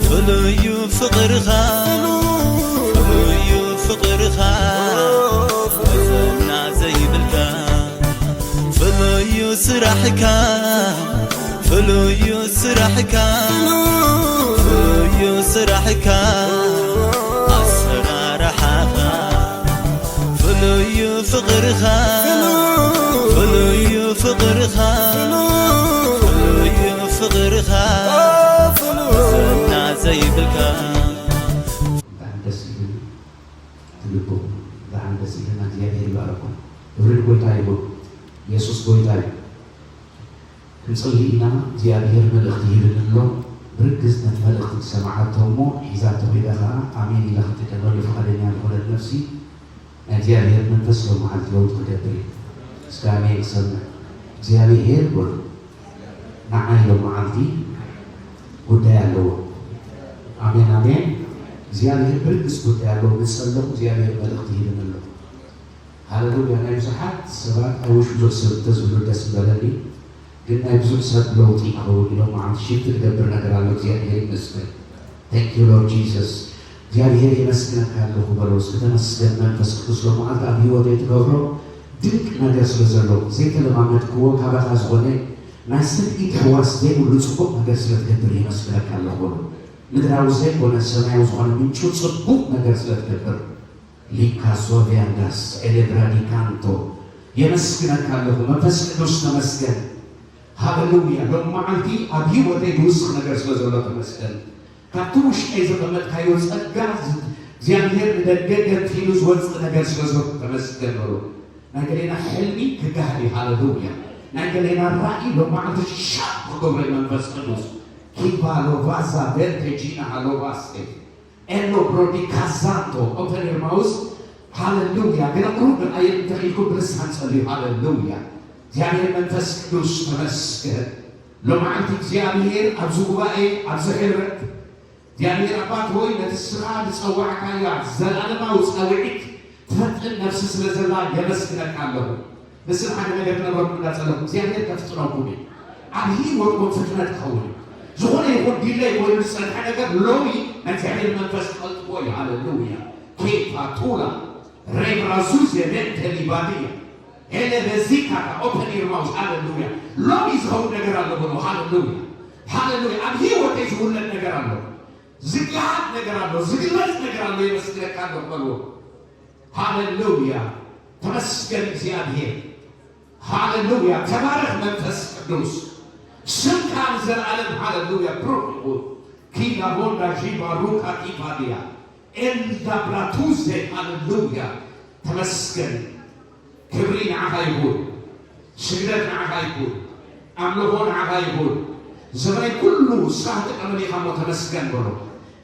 ፍሉዩ ፍቕርኻ፣ ፍሉዩ ፍቕርኻ፣ መዘና ዘይብልካ። ፍሉዩ ስራሕካ፣ ፍሉዩ ስራሕካ፣ ፍሉዩ ስራሕካ፣ ኣሰራርሓኻ። ፍሉዩ ፍቕርኻ፣ ፍሉዩ ፍቕርኻ፣ ፍሉዩ ፍቕርኻ፣ መዘና ዘይብልካ። ብጣዕሚ ደስ ይብል ትልቡ፣ ብጣዕሚ ደስ ይብለና። እግዚኣብሔር ይባረኩም። ክብሪ ንጎይታ ይሁን። ኢየሱስ ጎይታ እዩ። ክንጽሊ ኢና። እግዚኣብሔር መልእኽቲ ሂብኒ ኣሎ። ብርግጽ ነቲ መልእኽቲ ትሰምዓቶ እሞ ሒዛቶ ኺዳ ኸዓ ኣሜን ኢላ ክትጥቀመሉ ፍቓደኛ ዝኾነት ነፍሲ፣ ናይ እግዚኣብሔር መንፈስ ሎም መዓልቲ ለውጢ ክገብር እዩ። እስከ ኣሜን ክሰምዕ። እግዚኣብሔር በሉ፣ ንዓይ ሎም መዓልቲ ጉዳይ ኣለዎ። ኣሜን፣ ኣሜን። እግዚኣብሔር ብርግጽ ጉዳይ ኣለዎ። ንጸሎም እግዚኣብሔር መልእኽቲ ሂብኒ ኣሎ። ሃለሉያ። ናይ ብዙሓት ሰባት ኣውሽ ብዙሕ ሰብ እንተዝብሉ ደስ ምበለኒ፣ ግን ናይ ብዙሕ ሰብ ለውጢ ክኸውን ኢሎም መዓልቲ ሽፍት ዝገብር ነገር ኣሎ። እግዚኣብሔር ይመስገን። Thank you Lord Jesus። እግዚኣብሔር የመስግነካ ኣለኹ በሎ እስኪ። ተመስገን መንፈስ ቅዱስ ሎም መዓልቲ ኣብ ህይወተይ ትገብሮ ድንቅ ነገር ስለ ዘሎ፣ ዘይተለማመድክዎ ካባኻ ዝኾነ ናይ ስምዒት ሕዋስ ዘይብሉ ጽቡቕ ነገር ስለ ትገብር የመስግነካ ኣለኹ በሎ። ምድራዊ ዘይኮነ ሰማያዊ ዝኾነ ምንጩ ጽቡቕ ነገር ስለ ትገብር። ሊካ ሶቪያንዳስ ኤሌብራዲካንቶ የመስግነካ ኣለኹ መንፈስ ቅዱስ ተመስገን። ሃሌሉያ። ሎም መዓልቲ ኣብ ህይወተይ ዝውስኽ ነገር ስለ ዘሎ ተመስገን። ካብቲ ውሽጠይ ዘቐመጥካዮ ጸጋ ዝ-፣ እግዚኣብሔር ንደገ ገንፊሉ ዝወጽእ ነገር ስለ ዘሎ ተመስገን በሉ። ናይ ገሌና ሕልሚ ክጋህድ እዩ። ሃሌሉያ። ናይ ገሌና ራእይ ሎም መዓልቲ ሻቕ ክገብሮ እዩ መንፈስ ቅዱስ። ኪባሎ ቫዛ ቬርቴጂና ሃሎባስቴ ኤሎ ብሮዲ ካዛንቶ ኦፐን ዩር ማውዝ። ሃሌሉያ። ግን ቁሩብ ኣየር እንተኺልኩም ብልሳን ጸልዩ። ሃሌሉያ። እግዚኣብሔር መንፈስ ቅዱስ ተመስገን። ሎማዓንቲ እግዚኣብሔር ኣብዚ ጉባኤ፣ ኣብዚ ሕብረት፣ እግዚኣብሔር ኣባት ሆይ፣ ነቲ ስኻ ዝጸዋዕካያ ዘላለማዊ ጻውዒት ትፈጥን ነፍሲ ስለ ዘላ የመስግነካ ኣለኹ። ንስን ሓደ ነገር ክነግረኩም እንዳጸለኹ እግዚኣብሔር ከፍጥነኩም እዩ። ኣብ ህይወትኩም ፍጥነት ክኸውን እዩ። ዝኾነ ይኹን ዲለይ ኮይኑ ዝጸንሐ ነገር ሎሚ ናይ እግዚኣብሔር መንፈስ ክቐልጥፎ እዩ። ሃሌሉያ። ኬፋ ቱላ ሬብራዙዝ የቤት ተሊባድያ ኤለ በዚካታ ኦፐን ዩር ማውዝ። ሃሌሉያ። ሎሚ ዝኸውን ነገር ኣሎ በሎ። ሃሌሉያ። ሃሌሉያ። ኣብ ህይወተይ ዝውለድ ነገር ኣሎ። ዝገሃድ ነገር ኣሎ። ዝግለጽ ነገር ኣሎ። የመስግነካ ኣለኹ በልዎ። ሃሌሉያ። ተመስገን እግዚኣብሔር። ሃሌሉያ። ተባረኽ መንፈስ ቅዱስ። ስምካ ንዘለዓለም ሃሌሉያ ብሩኽ ይኹን። ኪና ቦንዳ ዢባ ሩካ ኪፋድያ ኤልዳ ብራቱዘ። ሃሌሉያ። ተመስገን። ክብሪ ንዓኻ ይኹን። ስግደት ንዓኻ ይኹን። ኣምልኾ ንዓኻ ይኹን። ዘመነይ ኩሉ ንስኻ ትጥቀመኒ ኢኻ እሞ ተመስገን በሎ።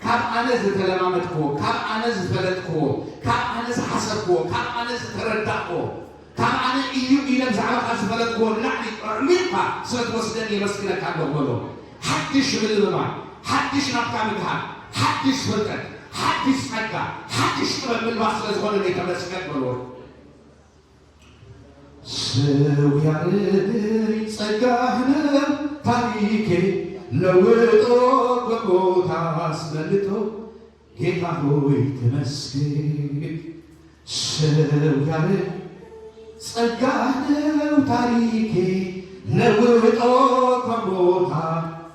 ካብ ኣነ ዝተለማመድክዎ፣ ካብ ኣነ ዝፈለጥክዎ፣ ካብ ኣነ ዝሓሰብክዎ፣ ካብ ኣነ ዝተረዳእክዎ፣ ካብ ኣነ እዩ ኢለ ብዛዕባኻ ዝፈለጥክዎ ንላዕሊ ኣዕሚቕካ ስለ ትወስደኒ የመስግነካ ኣለኹ በሎ። ሓድሽ ምልልባይ፣ ሓድሽ ናትካ ምግሃር፣ ሓድሽ ፍልጠት፣ ሓድሽ ጸጋ፣ ሓድሽ ጥበብ ምልባስ ስለ ዝኾነለይ ተመስገን በሎ። ሰው ያሬድ ጸጋህ ነው ታሪኬ ለውጦ በቦታ አስመልጦ ጌታ ሆይ ተመስገን። ሰው ያሬድ ጸጋህ ነው ታሪኬ ለውጦ በቦታ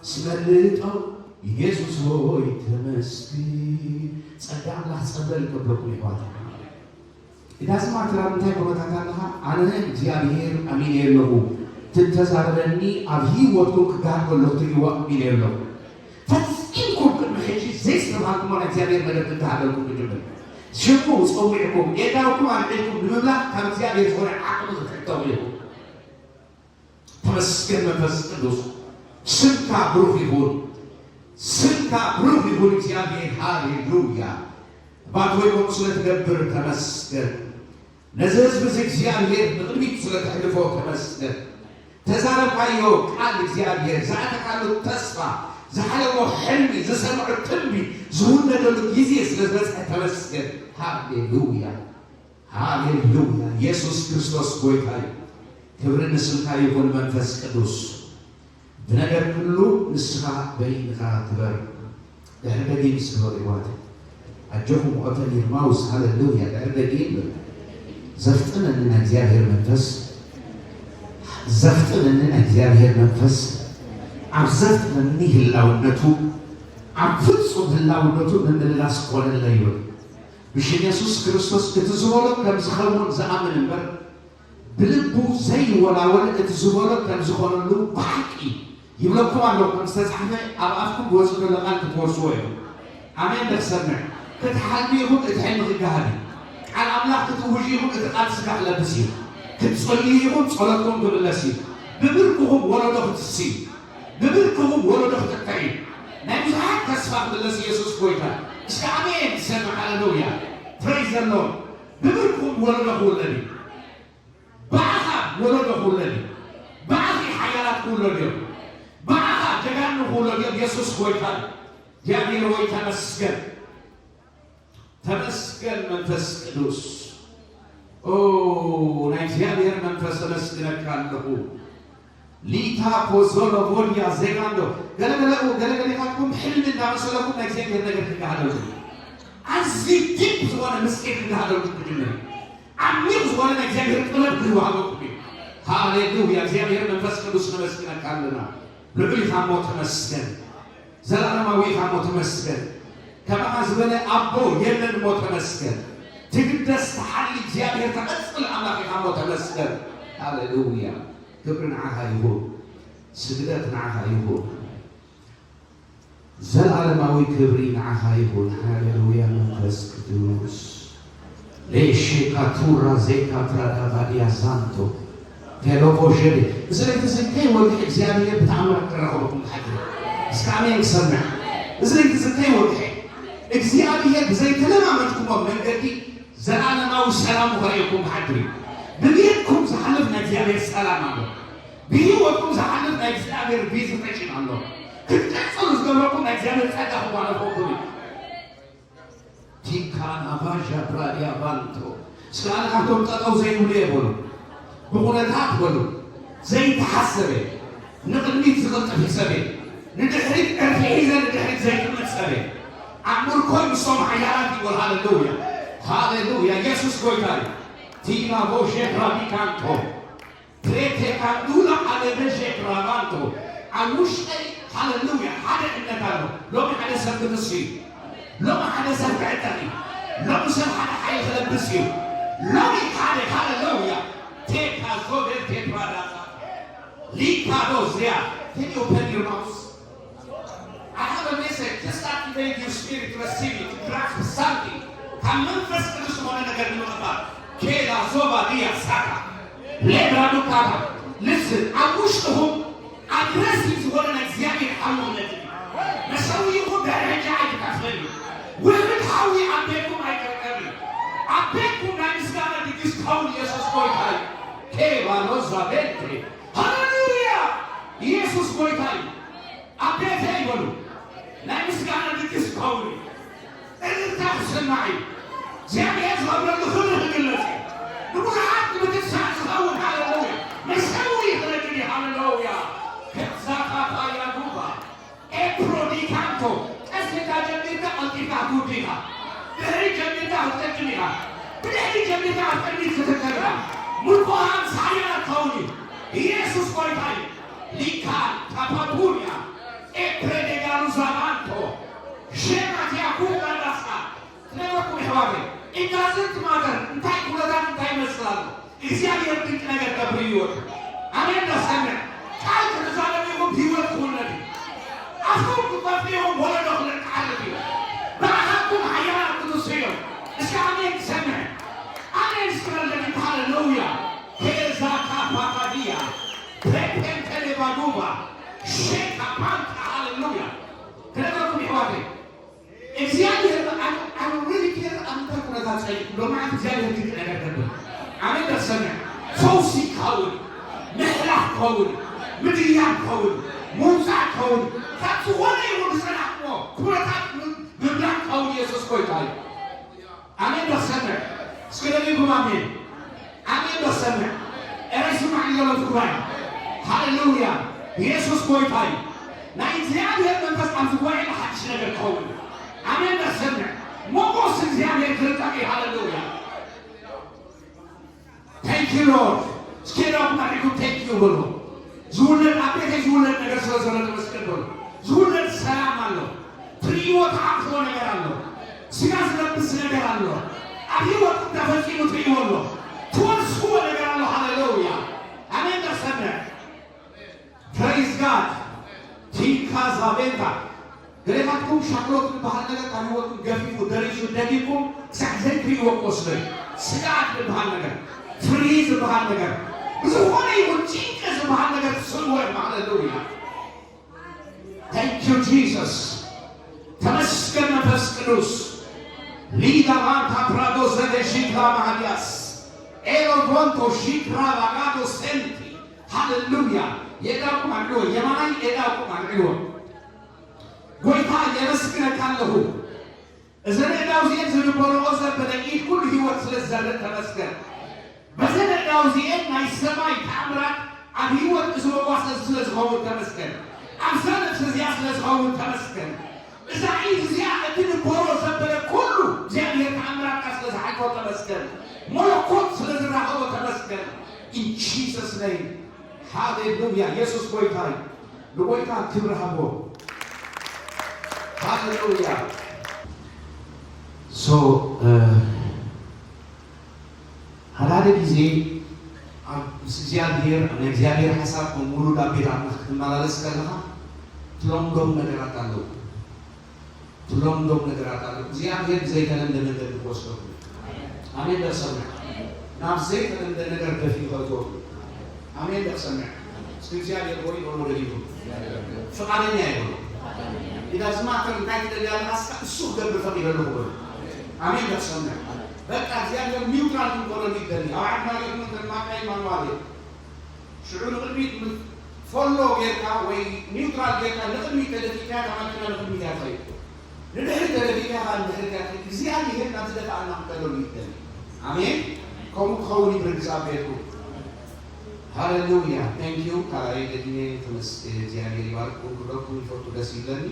አስመልጦ ኢየሱስ ሆይ ተመስገን። ጸጋ ኣምላኽ ጸበል ክብለኩም ይባል። እዳ ስማትራ እንታይ ኩነታት ኣለኻ? ኣነ እግዚኣብሔር ኣሚነ ኣለኹ። ትተዛረበኒ ኣብ ህይወትኩም ክገሃድ ከሎ ክትርእይዎ ኣሚነ ኣለኹ። ፈጺምኩም ቅድሚ ሕጂ ዘይስተብሃልኩሞ ናይ እግዚኣብሔር ነገር ክገሃደልኩም ክጅምር። ሽሙ ጸዊዕኩም፣ ኤዳውኩም ኣልዒልኩም ንምምላኽ ካብ እግዚኣብሔር ዝኾነ ዓቕሚ ክትሕተሙ ኢኹም። ተመስገን መንፈስ ቅዱስ፣ ስምካ ብሩኽ ይኹን፣ ስምካ ብሩኽ ይኹን እግዚኣብሔር። ሃሌሉያ። ኣባት ሆይ፣ ከምኡ ስለ ትገብር ተመስገን። ነዚ ህዝቢ እዚ እግዚኣብሔር ንቕድሚት ስለ ተሕልፎ ተመስገን። ተዛረብካዮ ቃል እግዚኣብሔር፣ ዝኣተካሉ ተስፋ፣ ዝሓለሞ ሕልሚ፣ ዝሰምዖ ትንቢት ዝውነደሉ ግዜ ስለ ዝበጽሐ ተመስገን። ሃሌሉያ። ሃሌሉያ። ኢየሱስ ክርስቶስ ጎይታ እዩ። ክብሪ ንስምካ ይኹን መንፈስ ቅዱስ። ብነገር ኩሉ ንስኻ በይንኻ ግበር። ድሕሪ ደጊም ስለ ይዋት ኣጆኹም ኦተን ይርማውስ ሃሌሉያ። ድሕሪ ደጊም ዘፍጥነኒ ናይ እግዚኣብሔር መንፈስ፣ ዘፍጥነኒ ናይ እግዚኣብሔር መንፈስ፣ ኣብ ዘፍጥነኒ ህላውነቱ፣ ኣብ ፍጹም ህላውነቱ ምምልላስ ኮነለይ ይብል። ብሽም የሱስ ክርስቶስ እቲ ዝበሎ ከም ዝኸውን ዝኣምን እምበር፣ ብልቡ ዘይወላወል እቲ ዝበሎ ከም ዝኾነሉ ብሓቂ ይብለኩም ኣለኹ። ከም ዝተጻሕፈ ኣብ ኣፍኩም ዝወጽእ ዘሎ ቃል ክትወርስዎ ኢኹም። ኣሜን። ደክሰምዕ ክትሓልሙ ኢኹም፣ እቲ ሕልሚ ክገሃድ እዩ። ቃል ኣምላኽ ክትውህዩ ኢኹም፣ እቲ ቃል ስጋ ክለብስ እዩ። ክትጸልዩ ኢኹም፣ ጸሎትኩም ክምለስ እዩ። ብብርክኹም ወለዶ ክትሲ እዩ። ብብርክኹም ወለዶ ክትጥዕ እዩ። ናይ ብዙሓት ተስፋ ክምለስ ኢየሱስ ጎይታ። እስከ ኣሜን ትሰምዕ። ሃሌሉያ። ፕሬዝ ዘሎ ብብርክኹም ወለዶ ክውለድ እዩ። ብኣኻ ወለዶ ክውለድ እዩ። ብኣኺ ሓያላት ክውለዱ እዮም። ብኣኻ ጀጋኑ ክውለዱ እዮም። የሱስ ጎይታ እዩ። እግዚኣብሔር ወይ ተመስገን። ተመስገን መንፈስ ቅዱስ። ኦ ናይ እግዚኣብሔር መንፈስ ተመስግነካ ኣለኹ። ሊታ ፖዞሎ ቮድያ ዜጋንዶ ገለገለ ገለገሌታትኩም ሕልሚ እንዳመሰለኩም ናይ እግዚኣብሔር ነገር ክገሃደልኩም ኣዝዩ ዲፕ ዝኾነ ምስጢር ክገሃደልኩም ክጅምር ዓሚቕ ዝኾነ ናይ እግዚኣብሔር ጥበብ ክህወሃበኩም እዩ። ሃሌሉያ። እግዚኣብሔር መንፈስ ቅዱስ ነመስግነካ ኣለና። ልዑል ኢኻ እሞ ተመስገን። ዘላለማዊ ኢኻ እሞ ተመስገን። ከማኻ ዝበለ ኣቦ የለን እሞ ተመስገን። ትግደስ ተሓሊ እግዚኣብሔር ተቐጽል ኣምላኽ ኢኻ እሞ ተመስገን። ሃሌሉያ። ክብሪ ንዓኻ ይኹን። ስግደት ንዓኻ ይኹን። ዘላለማዊ ክብሪ ንዓኻ ይኹን። ሃሌሉያ መንፈስ ቅዱስ። ሌሼካቱራ ዜካትራዳባዲያ ዛንቶ ቴሎቦ ሸዴ። እዚ ለይቲ እዚ ከይወግሐ እግዚኣብሔር ብተኣምራት ክራኸበኩም ክሓድር። እስከ ኣሜን ክሰምዕ። እዚ ለይቲ እዚ ከይወግሐ እግዚኣብሔር ብዘይተለማመድኩሞ መንገዲ ዘላለማዊ ሰላሙ ከርእየኩም ክሓድር እዩ። ብቤትኩም ዝሓልፍ ናይ እግዚኣብሔር ሰላም ኣሎ። ብህይወትኩም ዝሓልፍ ናይ እግዚኣብሔር ቪዚቴሽን ኣሎ። ክትቀጽሉ ዝገብረኩም ናይ እግዚኣብሔር ጸጋ ክጓነፈኩም እዩ። ቲካናቫ ዣብራዲያ ቫንቶ። እስከ ኣነ ካብቶም ጠጠው ዘይብሉ እየ በሉ። ብኹነታት በሉ። ዘይተሓሰበ፣ ንቕድሚት ዝቕልጥፍ ሰብ እየ። ንድሕሪት ዕርፊ ሒዘ ንድሕሪት ዘይጥምት ሰብ እየ። ኣብ ምርኮይ ምስቶም ሓያላት ይበል። ሃሌሉያ። ሃሌሉያ። ኢየሱስ ጎይታ እዩ። ቲናቮ ሼፕራዲካንቶ ፕሬቴካንዱላ ኣለበ ሼፕራቫንቶ ኣብ ውሽጠይ ሃሌሉያ ሓደ እምነት ኣሎ። ሎሚ ሓደ ሰብ ክጥሲ እዩ። ሎሚ ሓደ ሰብ ክዕጠቕ እዩ። ሎሚ ሰብ ሓደ ሓይሊ ክለብስ እዩ። ሎሚ ሓደ ሃሌሉያ ቴካ ዞቤል ቴፕራዳሳ ሊካዶ ዝያ ቴኒዮ ፐኒርማውስ I have a message. Just activate your spirit to receive it, to grasp something. ካብ መንፈስ ቅዱስ ዝኾነ ነገር ንምቕባል ኬላ ዞባ ድያ ሳካ ሌብራ ዱካታ ልስን ኣብ ውሽጥኹም ኣግረሲቭ ዝኾነ ናይ እግዚኣብሔር ሓዊ ክነድድ እዩ። መሰዊኹም ድሕሪ ሕጂ ኣይትጠፍእን እዩ። ውህብት ሓዊ ኣብ ቤትኩም ኣይክርከብ እዩ። ኣብ ቤትኩም ናይ ምስጋና ድግስ ክኸውን ኢየሱስ ጎይታ እዩ። ኬባ ሎዛ ቤንቴ ሃሌሉያ ኢየሱስ ጎይታ እዩ። ኣብ ቤተይ በሉ ናይ ምስጋና ድግስ ክኸውን እዩ። እልልታ ክስማዕ እዩ። እግዚኣብሔር ዝኸብረሉ ክብሪ ክግለጽ እዩ። ንብዙሓት ንምትንሳእ ዝኸውን ሃሌሉያ መሰዊ ክነግድ እዩ። ሃሌሉያ ከዛካታ ያጉባ ኤፕሮዲካንቶ ቀስ ኢልካ ጀሚርካ ቀልጢፍካ ክትውዲ ኢኻ። ድሕሪት ጀሚርካ ክትቅድም ኢኻ። ብድሕሪት ጀሚርካ ኣብ ቅድሚት ክትርከብ ኢኻ። ምርኮኻ ምስ ሓያላት ክኸውን እዩ። ኢየሱስ ጎይታ እዩ። ሊካ ካፓቱሪያ ኤፕሬዴጋሉ ዛባንቶ ሼማትያ ኩራዳሳ ትነግረኩም የሕዋተይ ኢንዳዝንት ማተር እንታይ ኩነታት እንታይ ይመስል ኣሎ እግዚኣብሔር ድንቂ ነገር ገብር ይወት ኣሜን ዳሰምዕ ቃል ክትዛረብ ይኹም ህይወት ክውለድ እዩ ኣፍኩም ክትመፍሪ ይኹም ወለዶ ክልዕዓለት እዩ ብኣኻትኩም ሓያላት ክትሱ እዮም እስከ ኣሜን ትሰምዕ ኣሜን ስክረለኒ ሃለሉያ ኬዛ ካፓካዲያ ፕሬፔንቴሌባዱባ ሼካ ፓንታ ሃለሉያ ክነግረኩም ይሕዋተይ እግዚኣብሔር ኣንሪሊኬር ኣብ እንታይ ኩነታት ጸኒሑ ሎማዓት እግዚኣብሔር ድንቂ ነገር ገብር ኣሜን ደሰነ ፈውሲ ክኸውን ምሕላፍ ክኸውን ምድያብ ክኸውን ምውፃእ ክኸውን ካብ ዝኾነ ይኹን ዝጸናሕዎ ኩነታት ምምላክ ክኸውን ኢየሱስ ጎይታ እዩ ኣሜን ዶ ሰምዕ እስኪ ደጊምኩም ኣሜን ኣሜን ዶ ሰምዕ እረ ስማዕ እያለ ትኩራይ ሃሌሉያ ኢየሱስ ጎይታ እዩ። ናይ እግዚኣብሔር መንፈስ ኣብዚ ጉባኤ ሓድሽ ነገር ክኸውን እዩ። ኣሜን። ደሰምዕ ሞጎስ እግዚኣብሔር ክርቀቕ እዩ። ሃሌሉያ። Thank you Lord። እስኪ ኢድኩም ኣልዒልኩም thank you በሉ። ዝውለድ ኣብ ቤተይ ዝውለድ ነገር ስለ ዘሎ ተመስገን በሉ። ዝውለድ ሰላም ኣሎ። ትርእይዎ ትዓርፍዎ ነገር ኣሎ። ስጋ ዝለብስ ነገር ኣሎ። ኣብ ህይወት ተፈጺሙ ትርእይዎ ኣሎ። ትወርስዎ ነገር ኣሎ። ሃሌሉያ። ኣሜን። ደሰምዕ Praise God። ቲንካ ዛቤንታ ገሌታትኩም ሻክሎት ዝበሃል ነገር ካብ ህይወትኩም ገፊፉ ደሪሱ ደጊምኩም ክሳዕ ዘይትርእይዎ ክወስዶ እዩ። ስግኣት ዝበሃል ነገር፣ ፍርሂ ዝበሃል ነገር፣ ብዝኾነ ይኹን ጭንቂ ዝበሃል ነገር ትስእንዎ እዮም። ሃሌሉያ። Thank you Jesus። ተመስገን መንፈስ ቅዱስ። ሊዳ ራንታ ፕራዶ ዘገ ሺክራ ማሃዲያስ ኤሎጎንቶ ሺክራ ራጋዶ ሴንቲ። ሃሌሉያ። የእዳውኩም ኣልዕልዎ፣ የማናይ የእዳውኩም ኣልዕልዎ። ጎይታ የመስግነካ ኣለኹ። እዘን ኣእዳው እዚኤን ዝንበርኦ ዘበለ ኢድ ኩሉ ህይወት ስለ ዝዘርእ ተመስገን። በዘን ኣእዳው እዚኤን ናይ ሰማይ ተኣምራት ኣብ ህይወት እዚ መጓሰ ስለ ዝኸውን ተመስገን። ኣብዛ ነፍሲ እዚኣ ስለ ዝኸውን ተመስገን። እዛ ኢድ እዚኣ እቲ ንበሮ ዘበለ ኩሉ እግዚኣብሔር ተኣምራትካ ስለ ዝሓልፎ ተመስገን። መለኮት ስለ ዝራኸቦ ተመስገን። In Jesus name። ሃሌሉያ። የሱስ ጎይታ እዩ። ንጎይታ ክብሪ ሃቦ። ሃሌሉያ። So ሓደ ሓደ ግዜ ኣብ ምስ እግዚኣብሔር ናይ እግዚኣብሔር ሓሳብ ከም ውሉድ ኣብ ቤት ኣምላኽ ክትመላለስ ከለኻ ትለምዶም ነገራት ኣለዉ። ትለምዶም ነገራት ኣለዉ። እግዚኣብሔር ብዘይተለምደ መንገዲ ክወስደኩም እዩ። ኣሜን። ደሰምዕ ናብ ዘይተለምደ ነገር ደፊኡ ከእትወኩም። ኣሜን። ደሰምዕ እስቲ እግዚኣብሔር ወይ በሎ ወደ ዲቡ ፍቃደኛ ይበሎ። ኢዳ ዝማተር እንታይ ትደሊ ኣለኻ? እስካ እሱ ክገብር ፈቂደ ኣለኹ በሎ። ኣሜን። ደሰምዕ በቃ እግዚኣብሔር ኒውትራል ክንኮነሉ ይደሊ። ኣብ ዓድና ጌርኩም እንተድማካይ ማንዋል ሽዑ ንቕድሚት ፎሎ ጌርካ ወይ ኒውትራል ጌርካ ንቕድሚት ተደፊእካ እታ ማኪና ንቕድሚት እያ ትኸይድ። ንድሕሪ ተደፊእካ ኸዓ ንድሕሪ እያ ትኸይድ። እግዚኣብሔር ናብ ዝደፍኣና ክንከደሉ ይደሊ። ኣሜን። ከምኡ ክኸውን ይብርግስ ኣብ ቤትኩም። ሃሌሉያ። Thank you ካልኣይ ደግሜ ተመስገን። እግዚኣብሔር ይባርክኩም። ክብለኩም ይፈቱ። ደስ ይብለኒ።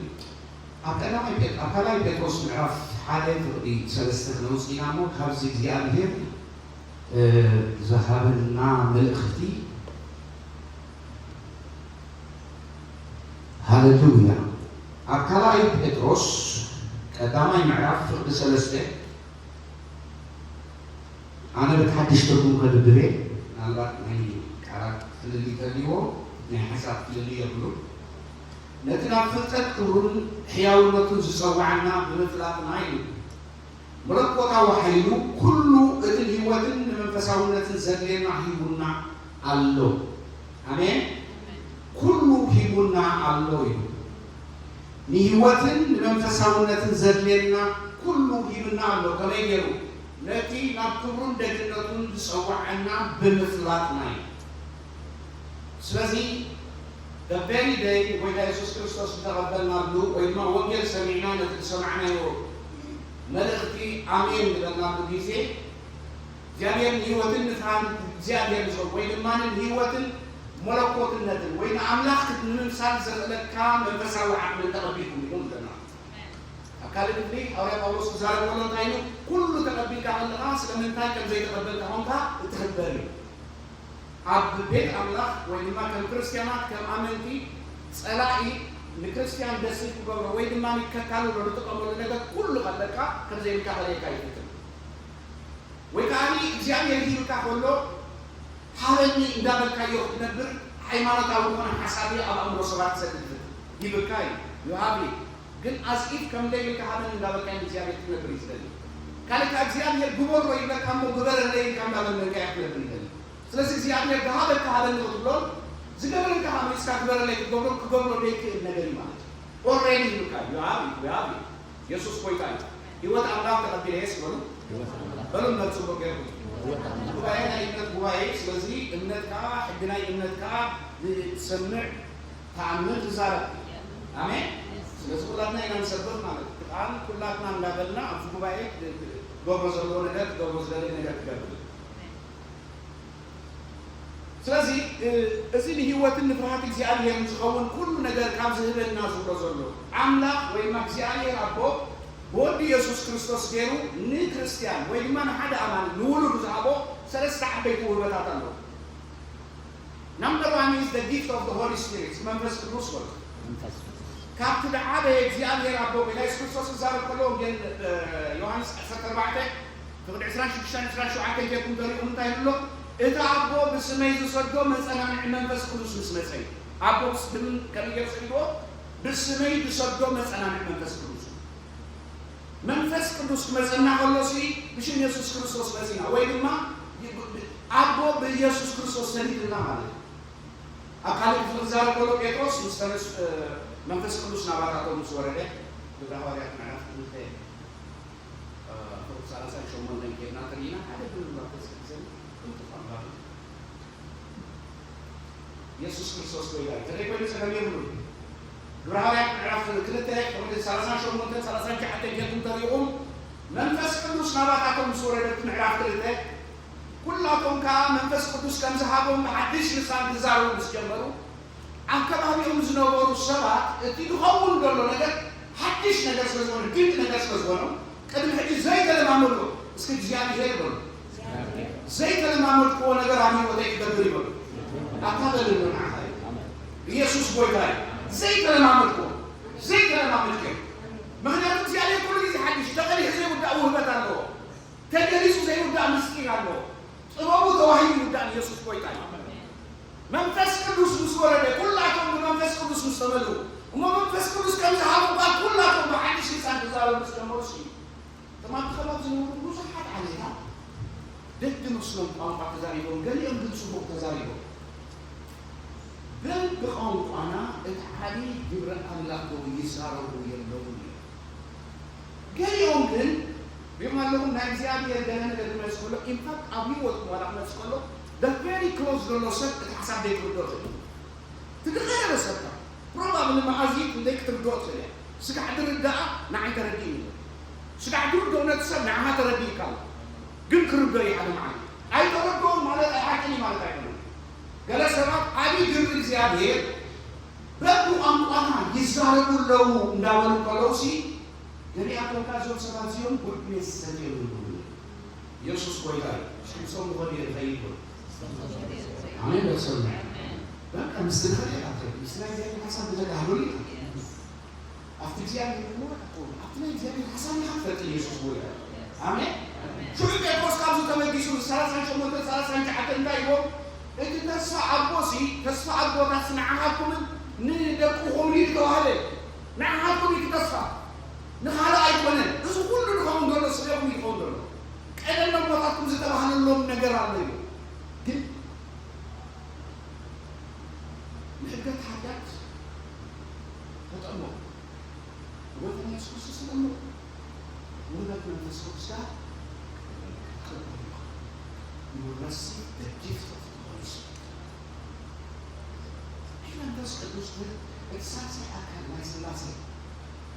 ኣብ ቀዳማይ ጴጥ ኣብ ካልኣይ ጴጥሮስ ምዕራፍ ሓደ ፍቕዲ ሰለስተ ክነውፅእ ኢና እሞ ካብዚ እግዚኣብሔር ዝሃበና መልእኽቲ። ሃሌሉያ። ኣብ ካልኣይ ጴጥሮስ ቀዳማይ ምዕራፍ ፍቕዲ ሰለስተ ኣነ በቲ ሓድሽ ትርጉም ከንብብ እየ። ምናልባት ናይ ቃላት ፍልልይ ተልይዎ ናይ ሓሳብ ፍልልይ የብሉ። ነቲ ናብ ፍልጠት ክብሩን ሕያውነቱን ዝጸዋዓና ብምፍላጥና እዩ። መለኮታዊ ሓይሉ ኩሉ እትን ህይወትን ንመንፈሳውነትን ዘድልየና ሂቡና ኣሎ። ኣሜን። ኩሉ ሂቡና ኣሎ እዩ። ንህይወትን ንመንፈሳውነትን ዘድልየና ኩሉ ሂብና ኣሎ። ከመይ ገይሩ? ነቲ ናብ ክብሩን ደግነቱን ዝጸዋዓና ብምፍላጥና እዩ። ስለዚ በበኒ ደይ ጎይታ የሱስ ክርስቶስ ዝተቐበልናሉ ወይ ድማ ወንጌል ሰሚዕና ነቲ ዝሰማዕናዮ መልእኽቲ ኣሜን ዝበልናሉ ግዜ እግዚኣብሔር ንህይወትን ንፍርሃን እግዚኣብሔር ንሰብ ወይ ድማ ንህይወትን መለኮትነትን ወይ ንኣምላኽ ክትምምሳል ዘኽእለካ መንፈሳዊ ዓቕምን ተቐቢልኩም ኢኹም ዝብለና። ኣብ ካልእ ክፍሊ ሃዋርያ ጳውሎስ ክዛረብ ከሎ እንታይ ኢሉ? ኩሉ ተቐቢልካ ከለኻ ስለምንታይ ከም ዘይተቐበልካ ኾንካ እትሕበር እዩ። ኣብ ቤት ኣምላኽ ወይ ድማ ከም ክርስትያናት ከም ኣመንቲ ጸላኢ ንክርስትያን ደስ ክገብሮ ወይ ድማ ከታልሎ ዝጥቀመሉ ነገር ኩሉ ከለካ ከም ዘይብልካ ከርእየካ ይፍትን። ወይ ከኣ እግዚኣብሔር ሂብካ ከሎ ሃበኒ እንዳበልካዮ ክትነብር ሃይማኖታዊ ዝኾነ ሓሳብ ኣብ ኣእምሮ ሰባት ክሰድድ ይፍትን። ሂብካ እዩ ይሃብ እዩ። ግን ኣስኢፍ ከም ዘይብልካ ሃበኒ እንዳበልካዮ እግዚኣብሔር ክትነብር እዩ ዝደሊ። ካልእ ከኣ እግዚኣብሔር ግበሮ ይብለካ እሞ ግበረለይ ኢልካ እንዳለመንካዮ ክትነብር ይደሊ። ስለዚ እግዚኣብሔር ዝሃበካ ሃበኒ ክትብሎን ዝገበረልካ ከኣ መሊስካ ግበረለይ ክትገብሮን ክገብሮ ዘይክእል ነገር እዩ ማለት እዩ። ኦልሬዲ ይብልካ እዩ። ይሃብ እዩ። ይሃብ እዩ። የሱስ ጎይታ እዩ። ህይወት ኣምላኽ ተቐቢለ እየ በሉ። በሉ እምበር ጽቡቕ ገይርኩም። ጉባኤ ናይ እምነት ጉባኤ እዩ። ስለዚ እምነት ከኣ ሕጊ ናይ እምነት ከኣ ትሰምዕ፣ ትኣምን፣ ትዛረብ። ኣሜን። ስለዚ ኩላትና ኢና ንሰብኽ ማለት እዩ። ቃል ኩላትና እንዳበልና ኣብዚ ጉባኤ ክገብሮ ዘለዎ ነገር ክገብሮ ዝደለየ ነገር ክገብር እዩ። ስለዚ እዚ ንህይወትን ንፍርሃት እግዚኣብሔር ዝኸውን ኩሉ ነገር ካብ ዝህበና ዝብሎ ዘሎ ኣምላኽ ወይ ድማ እግዚኣብሔር ኣቦ ብወዲ የሱስ ክርስቶስ ገይሩ ንክርስትያን ወይ ድማ ንሓደ ኣማኒ ንውሉዱ ዝሃቦ ሰለስተ ዓበይቲ ውህበታት ኣለዉ። Number one is the gift of the Holy Spirit፣ መንፈስ ቅዱስ በሉ። ካብቲ ዝዓበየ እግዚኣብሔር ኣቦ ጌታ የሱስ ክርስቶስ ክዛረብ ከሎ ወንጌል ዮሃንስ ዓሰርተ ኣርባዕተ ፍቕዲ ዕስራን ሽዱሽተን ዕስራን ሸውዓተን ጌርኩም ተሪእኹም እንታይ ይብሎ? እቲ ኣቦ ብስመይ ዝሰዶ መጸናንዒ መንፈስ ቅዱስ ምስ መጸ እዩ። ኣቦ ምስ ብምን ከመይ ገይሩ ሰዲድዎ? ብስመይ ዝሰዶ መጸናንዒ መንፈስ ቅዱስ። መንፈስ ቅዱስ ክመጸና ከሎ ሲ ብሽም የሱስ ክርስቶስ መጺና ወይ ድማ ኣቦ ብየሱስ ክርስቶስ ሰዲድና ማለት እዩ። ኣብ ካልእ ክፍሊ ክዛረብ ከሎ ጴጥሮስ ምስ ተነስ መንፈስ ቅዱስ ናባታቶም ምስ ወረደ ግብረ ሃዋርያት ምዕራፍ ክልተ ፍቕዲ ሰላሳን ሸሞንተን ኬድና ተሪኢና ሓደ ብንባብ ተስኪሰን ቅልጡፍ ኣንባቢ የሱስ ክርስቶስ ጎይታ እዩ። ተዘይኮይኑ ጸገም የብሉን። ግብረ ሃዋርያት ምዕራፍ ክልተ ፍቕዲ ሰላሳን ሸሞንተን ሰላሳን ትሽዓተን ኬድኩም ተሪኢኹም መንፈስ ቅዱስ ናባታቶም ምስ ወረደ ምዕራፍ ክልተ ኩላቶም ከኣ መንፈስ ቅዱስ ከም ዝሃቦም ብሓድሽ ልሳን ክዛረቡ ምስ ጀመሩ ኣብ ከባቢኦም ዝነበሩ ሰባት እቲ ዝኸውን ዘሎ ነገር ሓድሽ ነገር ስለ ዝኾነ ድንቂ ነገር ስለ ዝኾነ ቅድሚ ሕጂ ዘይተለማመድዎ እስኪ እግዚኣብሔር በሉ ዘይተለማመድክዎ ነገር ኣብ ህይወተይ ክገብር ይበሉ ኣታ በልሉ ንዓኻ ኢየሱስ ጎይታ እዩ ዘይተለማመድክዎ ዘይተለማመድክዮ ምክንያቱ እግዚኣብሔር ኩሉ ግዜ ሓድሽ ተቐዲሑ ዘይውዳእ ውህበት ኣለዎ ተገሊጹ ዘይውዳእ ምስጢር ኣለዎ ጥበቡ ተዋሂቡ ይውዳእ ኢየሱስ ጎይታ እዩ መንፈስ ቅዱስ ምስ ወረደ ኩላቶም ብመንፈስ ቅዱስ ምስ ተመልኡ እሞ መንፈስ ቅዱስ ከም ዝሃቡ እኳ ኩላቶም ብሓድሽ ልሳን ክዛረቡ ምስ ጀመሩ ሲ እቶም ኣብቲ ከባቢ ዝነብሩ ብዙሓት ዓሌታት ደግ መስሎም ቋንቋ ተዛሪቦም ገሊኦም ግን ጽቡቕ ተዛሪቦም ግን ብቋንቋና እቲ ዓቢ ግብረ ኣምላኽ ዶ ይዛረቡ የለውን እዮም ገሊኦም ግን ሪኦም ኣለኹም ናይ እግዚኣብሔር ገለ ነገር ክመጽእ ከሎ ኢንፋክት ኣብ ህይወት ዋላ ክመጽእ ከሎ the very close ዘሎ ሰብ እቲ ሓሳብ ዘይክርዶ ትብል ትዝኸረበ ሰብካ ፕሮባብሊ መኣዝት እንዘይ ክትርድኦ ትኽእል እያ ስጋዕ ድርዳኣ ንዓይ ተረዲእኒ ስጋዕ ድርድኦ ነቲ ሰብ ንዓኻ ተረዲእካ ኣሎ ግን ክርዶ እዩ ሓደ መዓልቲ ኣይተረድኦን ማለት ኣይሓቅን እዩ ማለት ኣይኮነን ገለ ሰባት ዓብዪ ግብሪ እግዚኣብሔር በብቋንቋና ይዛረቡ ኣለዉ እንዳበሉ ከለውሲ ገሊኣቶም ካብ እዞም ሰባት እዚኦም ጉድ ሜስ ሰትዮም ይብሉ ኢየሱስ ጎይታ እዩ ስምሶም ምኾን እየ ዝኸይድ በሉ ኣሜን በሰሉ በቃ ምስ ትኸደ ኣትረድ ምስ ናይ እግዚኣብሔር ሓሳብ ብተጋህሉሉ ኣብቲ እግዚኣብሔር ክወራ ትኸውን ኣብቲ ናይ እግዚኣብሔር ሓሳብ ኢኻ ትፈልጥ ኢየሱስ ጎይታ ኣሜን ሽዑ ጴጥሮስ ካብዚ ተበጊሱ ሰላሳን ሸሞንተን ሰላሳን ትሽዓተን እንታይ ይቦም እቲ ተስፋ ኣቦሲ ተስፋ ኣቦታሲ ንዓኻትኩምን ንደቅኹምን እዩ ዝተዋህበ ንዓኻትኩም እዩ ተስፋ ንኻልእ ኣይኮነን እዚ ኩሉ ንኸውን ዘሎ ስሌኹም እዩ ዝኸውን ዘሎ ቀደም ኣቦታትኩም ዝተባህለሎም ነገር ኣሎ እዩ ግን ንሕድገት ሓጢኣት ተጠመቑ ንጎይታና የሱስ ክርስቶስ ተጠመቑ ውህበት መንፈስ ቅዱስ ጋር ተጠመቁ You will receive the gift of the Holy Spirit. ይህ መንፈስ ቅዱስ ግን እቲ ሳልሳይ ኣካል ናይ ስላሴ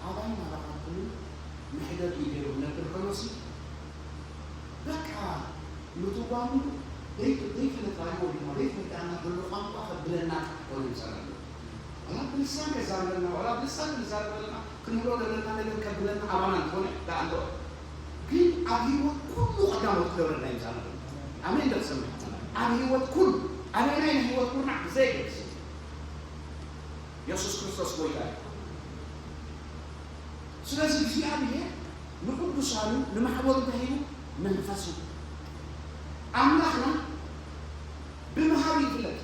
ኣባይ ናባኻትኩምን ንሕደቱ ገይሩ ክነብር ከሎሲ በቃ ምትዋሙ ዘይፍለጥ ራእይ ወይ ድማ ዘይፍለጥ ዳና ዘሎ ቋንቋ ከብለና ክኾነ ይጸላሉ። ዋላ ብልሳን ከዛርበልና ዋላ ብልሳን ክንዛርበልና ክንብሎ ዘለና ነገር ከብለና ኣባና እንተኾነ ዳኣ ኣለዎ። ግን ኣብ ህይወት ኩሉ ቀዳሞት ክገብረና ይምጻና። ኣሜን ደሰምዕ ኣብ ህይወት ኩሉ ኣበናይ ናይ ህይወት ኩርናዕ ብዘየገድስ የሱስ ክርስቶስ ጎይታ እዩ። ስለዚ እግዚኣብሔር ንቅዱሳኑ ንማሕበሩ እንታይ ሂቡ? መንፈሱ። ኣምላኽና ብምሃብ ይፍለጥ።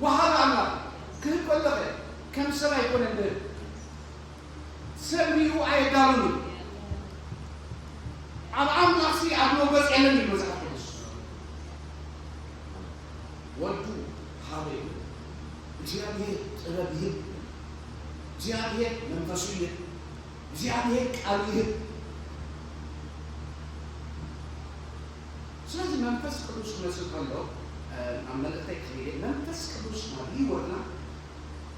ወሃቢ ኣምላኽ ክህብ ከለኸ ከም ሰብ ኣይኮነን ዝህብ። ሰብ ሪኡ ኣየዳሉን እዩ። ኣብ ኣምላኽሲ ኣብ መውገጽ የለን እዩ መጽሓፍ ቅዱስ። ወዱ ሃበ እዩ። እግዚኣብሔር ጥበብ ይህብ። እግዚኣብሔር መንፈሱ ይህብ። እግዚኣብሔር ቃሉ ይህብ። ስለዚ መንፈስ ቅዱስ ክመጽእ ከሎ ናብ መልእክተይ ክኸይደ መንፈስ ቅዱስ ናብ ህይወትና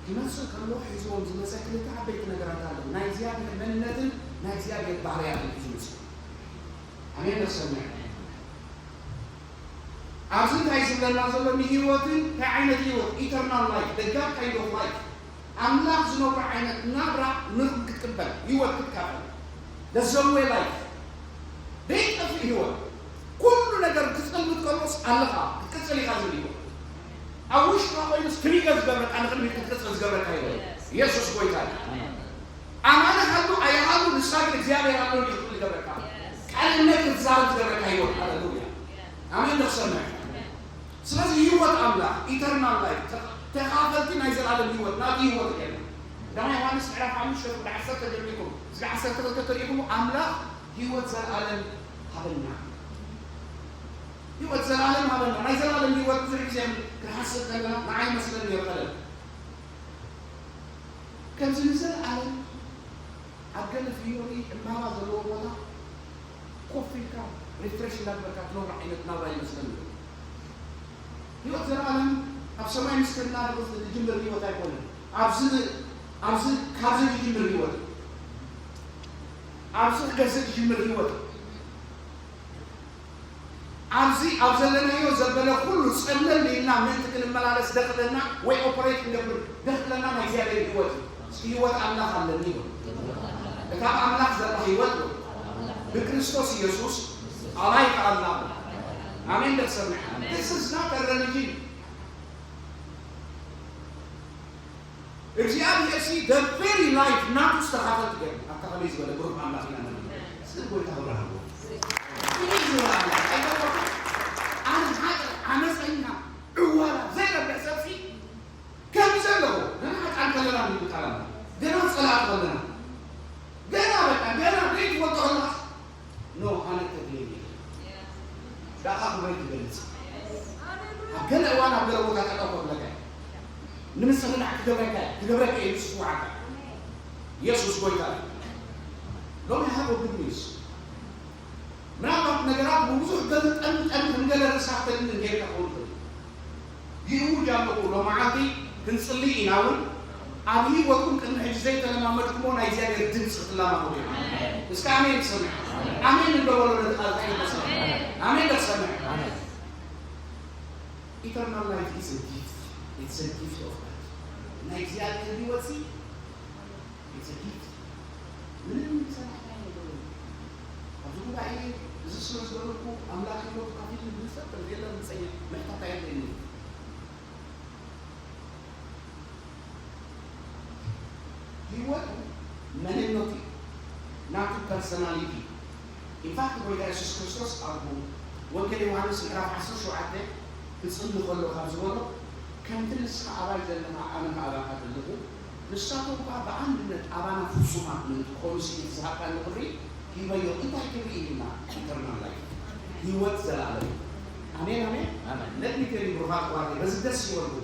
ክመጽእ ከሎ ሒዝዎም ዝመጸ ክልተ ዓበይቲ ነገራት ኣለዉ። ናይ እግዚኣብሔር መንነትን ናይ እግዚኣብሔር ባህርያትን ሒዙ መጽእ። ኣሜን። ነሰምዕ ኣብዚ እንታይ ዝብለና ዘሎ? ንህይወትን እንታይ ዓይነት ህይወት? Eternal life, the God kind of life። ኣምላኽ ዝነብሮ ዓይነት ናብራ ንር ክትቅበል፣ ህይወት ክትካፈል። The Zoe life፣ ዘይጠፍእ ህይወት። ኩሉ ነገር ክትጽልምት ከሎስ ኣለኻ ክትቅጽል ኢኻ ዝብል ህይወት። ኣብ ውሽጥኻ ኮይኑስ ትሪገር ዝገብረካ፣ ንቕድሚት ክትቅጽል ዝገብረካ ህይወት። ኢየሱስ ጎይታ እዩ። ኣማን ሃሉ ኣይሃሉ ንሳ ግን እግዚኣብሔር ኣሎ እንዲሁ ክትብል ዝገብረካ። ቃል እምነት ክትዛረብ ዝገብረካ ህይወት። ሃሌሉያ። ኣሜን። ንኽሰምዕ። ስለዚ ህይወት ኣምላኽ፣ ኢተርናል ላይፍ፣ ተኻፈልቲ ናይ ዘላለም ህይወት፣ ናቲ ህይወት ገና። ቀዳማይ ዮሃንስ ምዕራፍ ሓሙሽተ ቁጥሪ ዓሰርተ ጀሚርኩም እስከ ዓሰርተ ክልተ ተሪእኹም፣ ኣምላኽ ህይወት ዘላለም ሃበና። ህይወት ዘላለም ሃበና። ናይ ዘላለም ህይወት ብዙሕ ግዜ ክንሓስብ ከለና ንዓይ መስለኒ ነይሩ ቀደም። ከምዚ ንዘለኣለም ኣብ ገለ ፍዮሪ ዕምባባ ዘለዎ ቦታ ኮፍ ኢልካ ሪፍሬሽ እንዳግበርካ ትነብሮ ዓይነት ናብራ ይመስለኒ። ህይወት ዘለኣለም ኣብ ሰማይ ምስ ከድና ዝጅምር ህይወት ኣይኮነን። ኣብዚ ኣብዚ ካብዚ ዝጅምር ህይወት፣ ኣብዚ ክገዝእ ዝጅምር ህይወት፣ ኣብዚ ኣብ ዘለናዮ ዘበለ ኩሉ ጸለል ኢልና ምእንቲ ክንመላለስ ደኽለና ወይ ኦፐሬት ክንገብር ደኽለና ናይ እግዚኣብሔር ህይወት እዩ። እስኪ ህይወት ኣምላኽ ኣለኒ ይበሉ። እታ ብኣምላኽ ዘላ ህይወት ይበሉ። ብክርስቶስ ኢየሱስ ኣባይ ከኣልና። ኣሜን። ደሰምዕ። This is not a religion። እግዚኣብሔር ሲ the very life ናቱ ዝተኻፈል ትገርም ኣብታ ከመይ ዝበለ ብሩክ ኣምላኽ ኢና ንብል። ስለ ጎይታ ክብርሃ። ኣነ ሓጢኣት ዓመፀኛ ዕዋላ ዘይረብሕ ሰብሲ ከም ዘለዎ ገና ሓጣን ከለና ንብል ቃል ኣምላኽ። ገና ጸላእቲ ከለና፣ ገና በቃ ገና ዘይትፈልጦ ከለኻስ ኖ ኣነ ተድልየኒ። ዳኻ ክብረይ ትገልጽ። ኣብ ገለ እዋን ኣብ ገለ ቦታ ጠጠው ከብለካ እዩ። ንምስግናዕ ክገብረካ እዩ። ክገብረካ እዩ። ንሱ ክውዓካ። ኢየሱስ ጎይታ እዩ። ሎሚ ሃቦ good news። ምናልባት ነገራት ብብዙሕ ገለ ጠንጠን ከም ገለ ርእሳ ተድንን ጌርካ ክኸውን ይኽእል እዩ። ይእውጅ ኣለኹ ሎመዓልቲ ክንጽሊ ኢና እውን ኣብ ህይወትኩም ቅድሚ ሕጂ ዘይተለማመድኩሞ ናይ እግዚኣብሔር ድምፂ ክትለማመዱ ኢና። እስከ ኣሜን ትሰምዕ? ኣሜን እንዶ በሎ ነቲ ቃል እንታይ ይመስል? ኣሜን ዶ ትሰምዕ? Eternal life is a gift. It's a gift of God. ናይ እግዚኣብሔር ህይወት ሲ It's a gift. ምንም ሰራሕታ የነበረው። ኣብዚ ጉባኤ እዚ ስለ ዝበለኩ ኣምላኽ ህይወቱ ካፊት ዝብል ሰብ ከም የለን ዝጸይሕ ምሕታት ኣየድልየኒ። ህይወቱ መንነቱ እዩ። ናቱ ፐርሰናሊቲ። ኢንፋክት ጎይታ የሱስ ክርስቶስ ኣብ ወንጌል ዮሃንስ ምዕራፍ ዓሰርተ ሸውዓተ ክጽሊ ከሎ ካብ ዝበሎ፣ ከምቲ ንስኻ ኣባይ ዘለኻ ኣነ ከኣ ኣባኻ ዘለኹ፣ ንሳቶም ከኣ ብኣንድነት ኣባና ፍጹማት ምእንቲ ክኾኑ ስኢት ዝሃብካኒ ክብሪ ሂበዮ። እንታይ ክብሪ ኢልና? ኢተርናል ላይፍ፣ ህይወት ዘላለም። ኣሜን፣ ኣሜን። ኣሜን። Let me tell you ብሩኻት ኣሕዋተይ፣ በዚ ደስ ይበልኩ።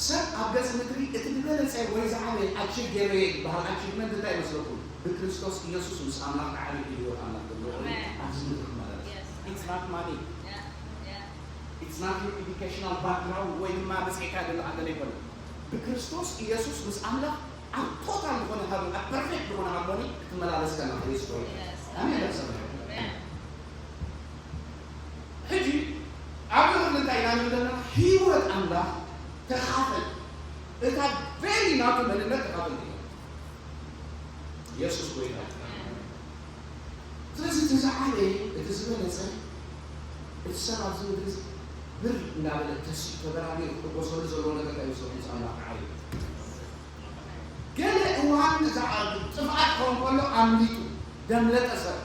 ሰብ ኣብ ገጽ ምድሪ እቲ ዝበለጸ ወይ ዝዓበየ ኣቺቭ ገይረየ ዝበሃል ኣቺቭመንት እንታይ ይመስለኩም? ብክርስቶስ ኢየሱስ ምስ ኣምላኽ ተዓቢኡ ህይወት ኣምላኽ ዘለዎ እዩ። ኣሜን። ኣብዚ ምድሪ ክመላለስ። Yes. It's not money. Yeah. Yeah. It's not your educational background ወይ ድማ መጽሒካ ዘሎ ኣገለ ይኮነ። ብክርስቶስ ኢየሱስ ምስ ኣምላኽ ኣብ ቶታል ዝኾነ ሃርሞኒ፣ ኣብ ፐርፌክት ዝኾነ ሃርሞኒ ክትመላለስ ከለኻ ኢየሱስ ኮይኑ። Yes. ኣሜን። ደስ ይብል። ሕጂ ኣብዚ ክፍሊ እንታይ ኢና ንብል ዘለና? ህይወት ኣምላኽ ተኻፈል። እታ ቬሪ ናቱ መንነት ተኻፈል እዩ። ኢየሱስ ጎይታ። ስለዚ እቲ ዝዓበየ፣ እቲ ዝበለጸ፣ እቲ ሰብ ኣብዚ ምድሪ እዚ ብር እንዳበለ ተሲኡ ተበራቢሩ ክሕጎሰሉ ዘለዎ ነገር እንታይ ይመስለኩም? ምስ ኣምላኽ ተዓብዩ። ገለ እዋን እዚ ዓቢ ጥፍኣት ክኸውን ከሎ ኣምሊጡ ደምለጠ ሰብ።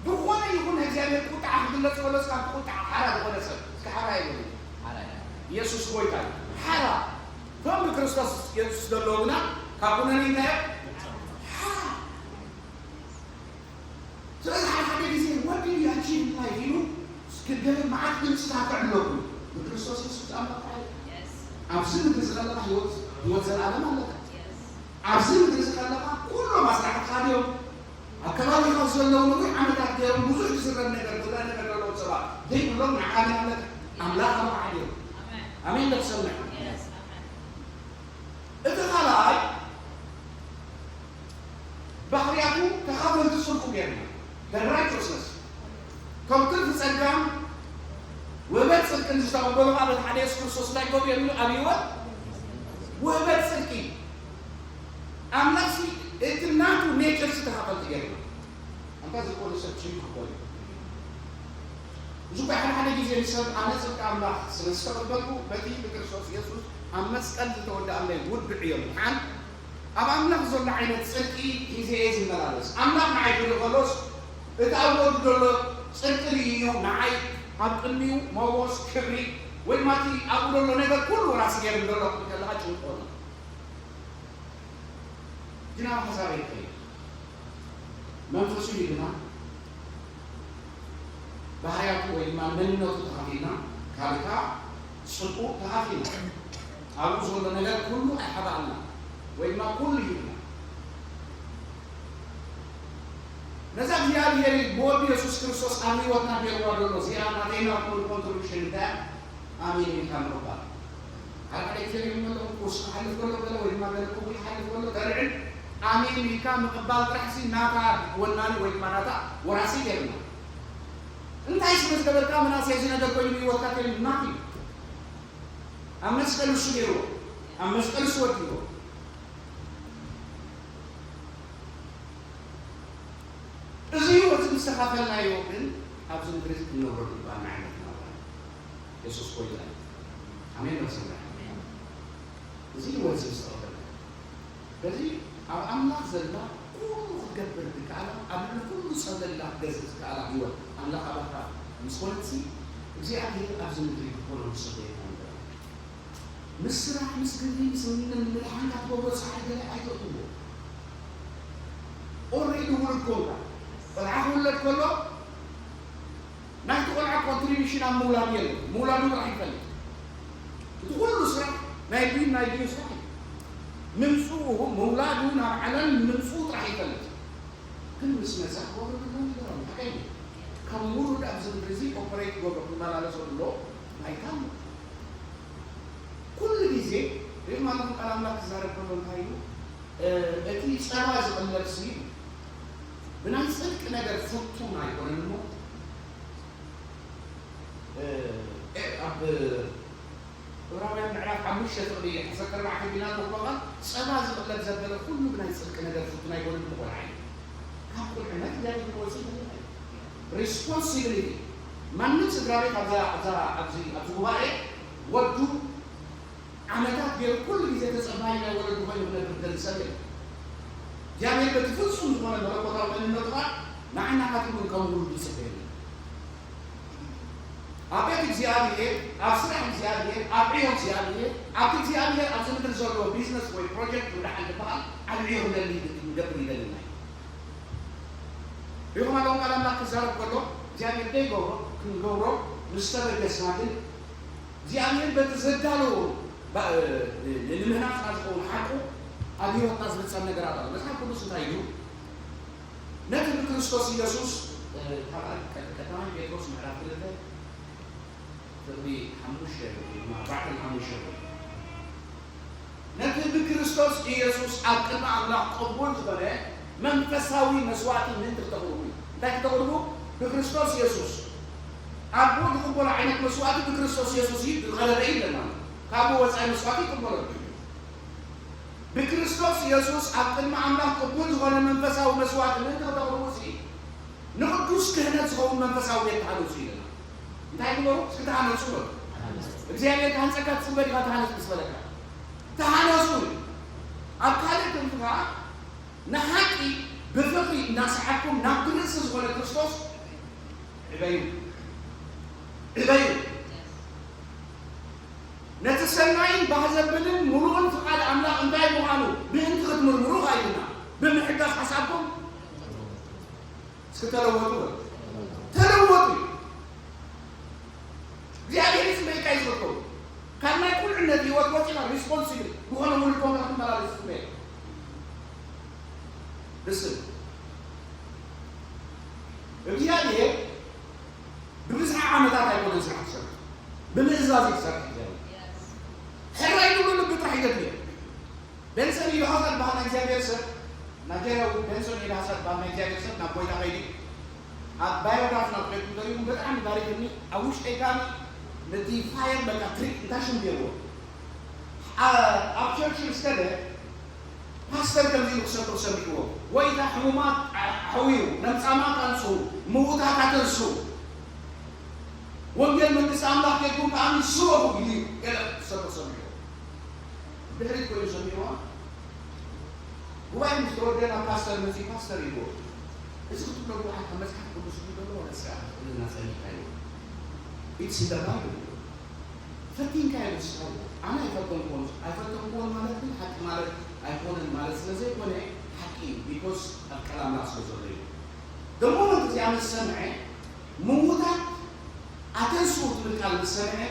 ዝኾነ ይኹን እግዚኣብሔር ቁጥዓ ክግለጽ ከሎ እስካብ ቁጥዓ ሓራ ዝኾነ ሰብ እስከ ሓራ ይበሉ። ሓራ ኢላ። ኢየሱስ ጎይታ እዩ። ሓራ። እቶም ብክርስቶስ ኢየሱስ ዘለዉ ግና ካብ ኩነኔ እንታይ እዮም? ሓራ። ስለዚ ሓደ ሓደ ግዜ what do you achieve in life ኢሉ እስኪ ገለ መዓት ድምፅታት ተዕለኹ። ብክርስቶስ ኢየሱስ ዝኣመንካ እዩ። Yes. ኣብዚ ምድሪ እዚ ከለኻ ህይወት፣ ህይወት ዘለኣለም ኣለካ። Yes. ኣብዚ ምድሪ እዚ ከለኻ ኩሎም ኣስራሕትኻ ድዮም? ኣብ ከባቢኻ ዘለዉ ነዊሕ ዓመታት ገይሮም ብዙሕ ዝዝረብ ነገር፣ ዝረአ ነገር ዘለዎም ሰባት ዘይብሎም ንዓኻ ግን ኣለካ። ኣምላኽ ኣባኻ ድዮም? ኣሜን። ኣሜን ዶ ትሰምዕ? Yes. ኣሜን። እቲ ካልኣይ ባህርያቱ ተኻፈልቲ ጽድቁ ጌርና። The righteousness። ከም ትርፊ ጸጋ ወበጽ ጽድቅን ዝተቐበሉ ከዓ በቲ ሓደ የሱስ ክርስቶስ እንታይ ክገብሩ እዮም ኢሉ? ኣብ ህይወት ውህበት ጽድቂ። ኣምላኽሲ እቲ ናቱ ኔቸርሲ ተኻፈልቲ ገይርና። ኣንታ ዝኾነ ሰብ ችግር ክኾን እዩ። እዚ እኮ ሓደ ሓደ ግዜ ንሰብ ኣነ ጽድቂ ኣምላኽ ስለ ዝተቐበልኩ በቲ ብክርስቶስ የሱስ ኣብ መስቀል ዝተወደኣለይ ውዱዕ እዮም ምሓን ኣብ ኣምላኽ ዘሎ ዓይነት ጽድቂ ሒዘ እየ ዝመላለስ። ኣምላኽ ንዓይ ክርኢ ከሎስ እቲ ኣብ ወዱ ዘሎ ጽድቂ ርእዩ እዩ ንዓይ ኣብ ቅድሚኡ ሞጎስ፣ ክብሪ ወይ ድማ እቲ ኣብኡ ዘሎ ነገር ኩሉ ወራሲ ገይሩ ዘሎ ክትብል ከለኻ ጭንቂ ይኾነካ። ግን ኣብ ሓሳብ ኣይትኸይድ። መንፈሱ ይህብና፣ ባህርያቱ ወይ ድማ መንነቱ ተኻፊልና፣ ካብ እታ ጽድቁ ተኻፊልና። ኣብኡ ዘሎ ነገር ኩሉ ኣይሓባእና ወይ ድማ ኩሉ ይህብና። ነዛ እግዚኣብሔር ብወዱ የሱስ ክርስቶስ ኣብ ህይወትና ገይርዋ ዘሎ እዚኣ ናተይና ኩሉ ኮንትሪቢሽን እንታይ? ኣሜን ኢልካ ምቕባል። ሓደ ሓደ ግዜ ሪኢኹም ኣለኹም፣ ኩርሲ ክሓልፍ ከሎ ገለ ወይ ድማ ገለ ክቡር ይሓልፍ ከሎ ተልዕል ኣሜን ኢልካ ምቕባል ጥራሕ ሲ ናታ ወናኒ ወይ ድማ ናታ ወራሲ ገይርና። እንታይ ስለ ዝገበርካ ምናሴ እዚ ነገር ኮይኑ ብህይወትካ ተሪፉ ናት እዩ። ኣብ መስቀል እሱ ገይርዎ፣ ኣብ መስቀል እሱ ወዲዎ። እዚ ህይወት እዚ ምስ ተኻፈልናዮ ግን ኣብዚ ምድሪ እዚ ክንነብሮ ዝግባኣና ዓይነት ናብራ እዩ። የሱስ ጎይታ እዩ። ኣሜን በሉ እስኪ። እዚ ህይወት እዚ ምስ ተቐበልና በዚ ኣብ ኣምላኽ ዘላ ኩሉ ክትገብር ዝከኣላ ኣብ ልዕሊ ኩሉ ሰብ ዘላ ክትገዝእ ዝከኣላ ህይወት ኣምላኽ ኣባኻ ምስ ኮነትሲ እግዚኣብሔር ኣብዚ ምድሪ ክኾኖ ዝሰበየና ነገር ምስ ስራሕ ምስ ግብሪ ምስ ምልሓንካ ትገብሮ ጻዕሪ ገለ ኣይተእትዎ። ኦልሬዲ ውሉድ ኮንካ። ቆልዓ ክውለድ ከሎ ናይቲ ቆልዓ ኮንትሪቢሽን ኣብ ምውላዱ የለን። ምውላዱ ጥራሕ ይፈልጥ። እቲ ኩሉ ስራሕ ናይ ኣዲኡን ናይ ኣዲኡን ስራሕ እዩ። ምምፅኡ ምውላዱ ናብ ዓለም ምምፅኡ ጥራሕ ይፈልጥ። ግን ምስ መፃ ክገብሮ ዘለዎ ነገር ኣሎ። ሓቀይ እዩ። ከም ውሉድ ኣብዚ ምድሪ እዚ ኦፐሬት ክገብሮ ክመላለሶ ኣሎ ባይታ ኣሎ። ኩሉ ግዜ ሪኢኹም ኣለኹም ቃል ኣምላኽ ክዛረብ ከሎ እንታይ ኢሉ? እቲ ጸባ ዝቕለብሲ ብናይ ጽድቂ ነገር ፍቱን ኣይኮነን እሞ ኣብ ዕብራውያን ምዕራፍ ሓሙሽተ ፍቕዲ ዓሰርተ ኣርባዕተ ቢና ተኽሎኻ ጸባ ዝቕለብ ዘበለ ኩሉ ብናይ ጽድቂ ነገር ፍቱን ኣይኮነን እሞ ቆልዓ እዩ። ካብ ቁልዕነት እግዚኣብሔር ክወጽእ ይኽእል እዩ። ሪስፖንሲቢሊቲ ማንም ስድራ ቤት ኣብዛ ኣብዚ ጉባኤ ወዱ ዓመታት ገይሩ ኩሉ ግዜ ተጸባይ ናይ ወለዱ ኮይኑ ክነብር ዝደሊ ሰብ የለን። እግዚኣብሔር በቲ ፍጹም ዝኾነ መለኮታዊ መንነቱ ኸኣ ንዓና ናቱ እውን ከም ውሉድ ይጽበየና። ኣብ ቤት እግዚኣብሔር፣ ኣብ ስራሕ እግዚኣብሔር፣ ኣብ ዕዮ እግዚኣብሔር፣ ኣብቲ እግዚኣብሔር ኣብዚ ምድሪ ዘለዎ ቢዝነስ ወይ ፕሮጀክት ውድሓን ዝበሃል ኣብ ዕዮ ክንደሊ ክንገብር ይደልና እዩ። ሪኹም ኣለኹም ቃል ኣምላኽ ክዛረብ ከሎ እግዚኣብሔር ደይገብሮ ክንገብሮ ምስ ተበገስና ግን እግዚኣብሔር በቲ ዘዳለዎ ንምህናጽና ዝኸውን ሓቁ ኣብ ህይወትና ዝፍጸም ነገራት ኣሎ። መጽሓፍ ቅዱስ እንታይ ኢሉ? ነቲ ብክርስቶስ ኢየሱስ ቀዳማይ ጴጥሮስ ምዕራፍ ክልተ ፍቕዲ ሓሙሽተ ኣርባዕተን ሓሙሽተ ነቲ ብክርስቶስ ኢየሱስ ኣብ ቅድሚ ኣምላኽ ቅቡል ዝኾነ መንፈሳዊ መስዋእቲ ምእንቲ ክተቕርቡ እዩ። እንታይ ክተቕርቡ? ብክርስቶስ ኢየሱስ ኣቦ ዝቕበሎ ዓይነት መስዋእቲ ብክርስቶስ ኢየሱስ እዩ ዝቐረበ እዩ ይብለና። ካብኡ ወፃኢ መስዋእቲ ይቕበሎ። ብክርስቶስ ኢየሱስ ኣብ ቅድሚ ኣምላኽ ቅቡል ዝኾነ መንፈሳዊ መስዋእቲ ምእንቲ ክተቕርቡ እዚ ንቕዱስ ክህነት ዝኸውን መንፈሳዊ ቤት ተሃነጹ ኢልና እንታይ ግበሩ? እስኪ ተሃነጹ በሉ። እግዚኣብሔር ክሃንጸካ ትጽበ ዲኻ? ተሃነጽ ምስ በለካ ተሃነጹ። ኣብ ካልእ ክንዲ ከዓ ንሓቂ ብፍቕሪ እናሰሓቅኩም ናብቲ ርእሲ ዝኾነ ክርስቶስ ዕበዩ። ዕበዩ። ነቲ ሰናይን ባህ ዘብልን ምሉእን ፍቓድ ኣምላኽ እንታይ ምዃኑ ምእንቲ ክትምርምሩ ኸኢልና ብምሕጋዝ ሓሳብኩም እስኪ ተለወጡ በሉ። ተለወጡ። እግዚኣብሔር እዩ ስመይካ እዩ ዝፈትዎ። ካብ ናይ ቁልዕነት ህይወት ወፂኻ ሪስፖንሲብል ዝኾነ ውሉድ ኮንካ ክትመላለስ ዝፅበየ። ደስ ዝብል። እግዚኣብሔር ብብዝሒ ዓመታት ኣይኮነን ስራሕ ዝሰርሕ። ብምእዛዝ እዩ ዝሰርሕ እግዚኣብሔር። ሕራይ ዝብሎ ልቢ ጥራሕ እዩ ዘድልዮ። ቤንሰን ኢድሃዛ ዝበሃል ናይ እግዚኣብሔር ሰብ፣ ናይጀርያዊ ቤንሰን ኢድሃዛ ዝበሃል ናይ እግዚኣብሔር ሰብ ናብ ጎይታ ከይዱ ኣብ ባዮግራፊ ናብ ከይዱ እንተሪኡ ብጣዕሚ ባሪክኒ። ኣብ ውሽጠይ ከኣ እቲ ፋየር በቃ ትሪክ እንታይ ሽም ገይርዎ ኣብ ቸርች ምስ ከደ ፓስተር ከምዚ ኢሉ ክሰብኽ ሰሚዕዎ። ጎይታ ሕሙማት ኣሕውዩ፣ ለምጻማት ኣንጽሁ፣ ምዉታት ኣተንስኡ፣ ወንጌል መንግስቲ ኣምላኽ ጌርኩም ከኣ ስበኹ ኢሉ ገለ ክሰብኽ ሰሚዕዎ። ድሕሪት ኮይኑ ሰሚዕዋ። ጉባኤ ምስ ተወደና ፓስተር መጺኡ ፓስተር ኢልዎ። እዚ ክትብሎ ጉባኤ ካብ መጽሓፍ ቅዱስ እዩ ዘሎ ወላ ስርዓት ክልልና ጸኒሕና እዩ። It's in the Bible። ፈቲንካ እዩ ዝስራው። ኣነ ኣይፈተንኩዎን ኣይፈተንኩዎን ማለት ግን ሓቂ ማለት ኣይኮነን ማለት ስለ ዘይኮነ ሓቂ እዩ። ቢኮዝ ኣብ ቃል ኣምላኽ ስለ ዘሎ እዩ። ደሞ እዚኣ ምስ ሰምዐ ምዉታት ኣተንስኡ ትብል ቃል ምስ ሰምዐ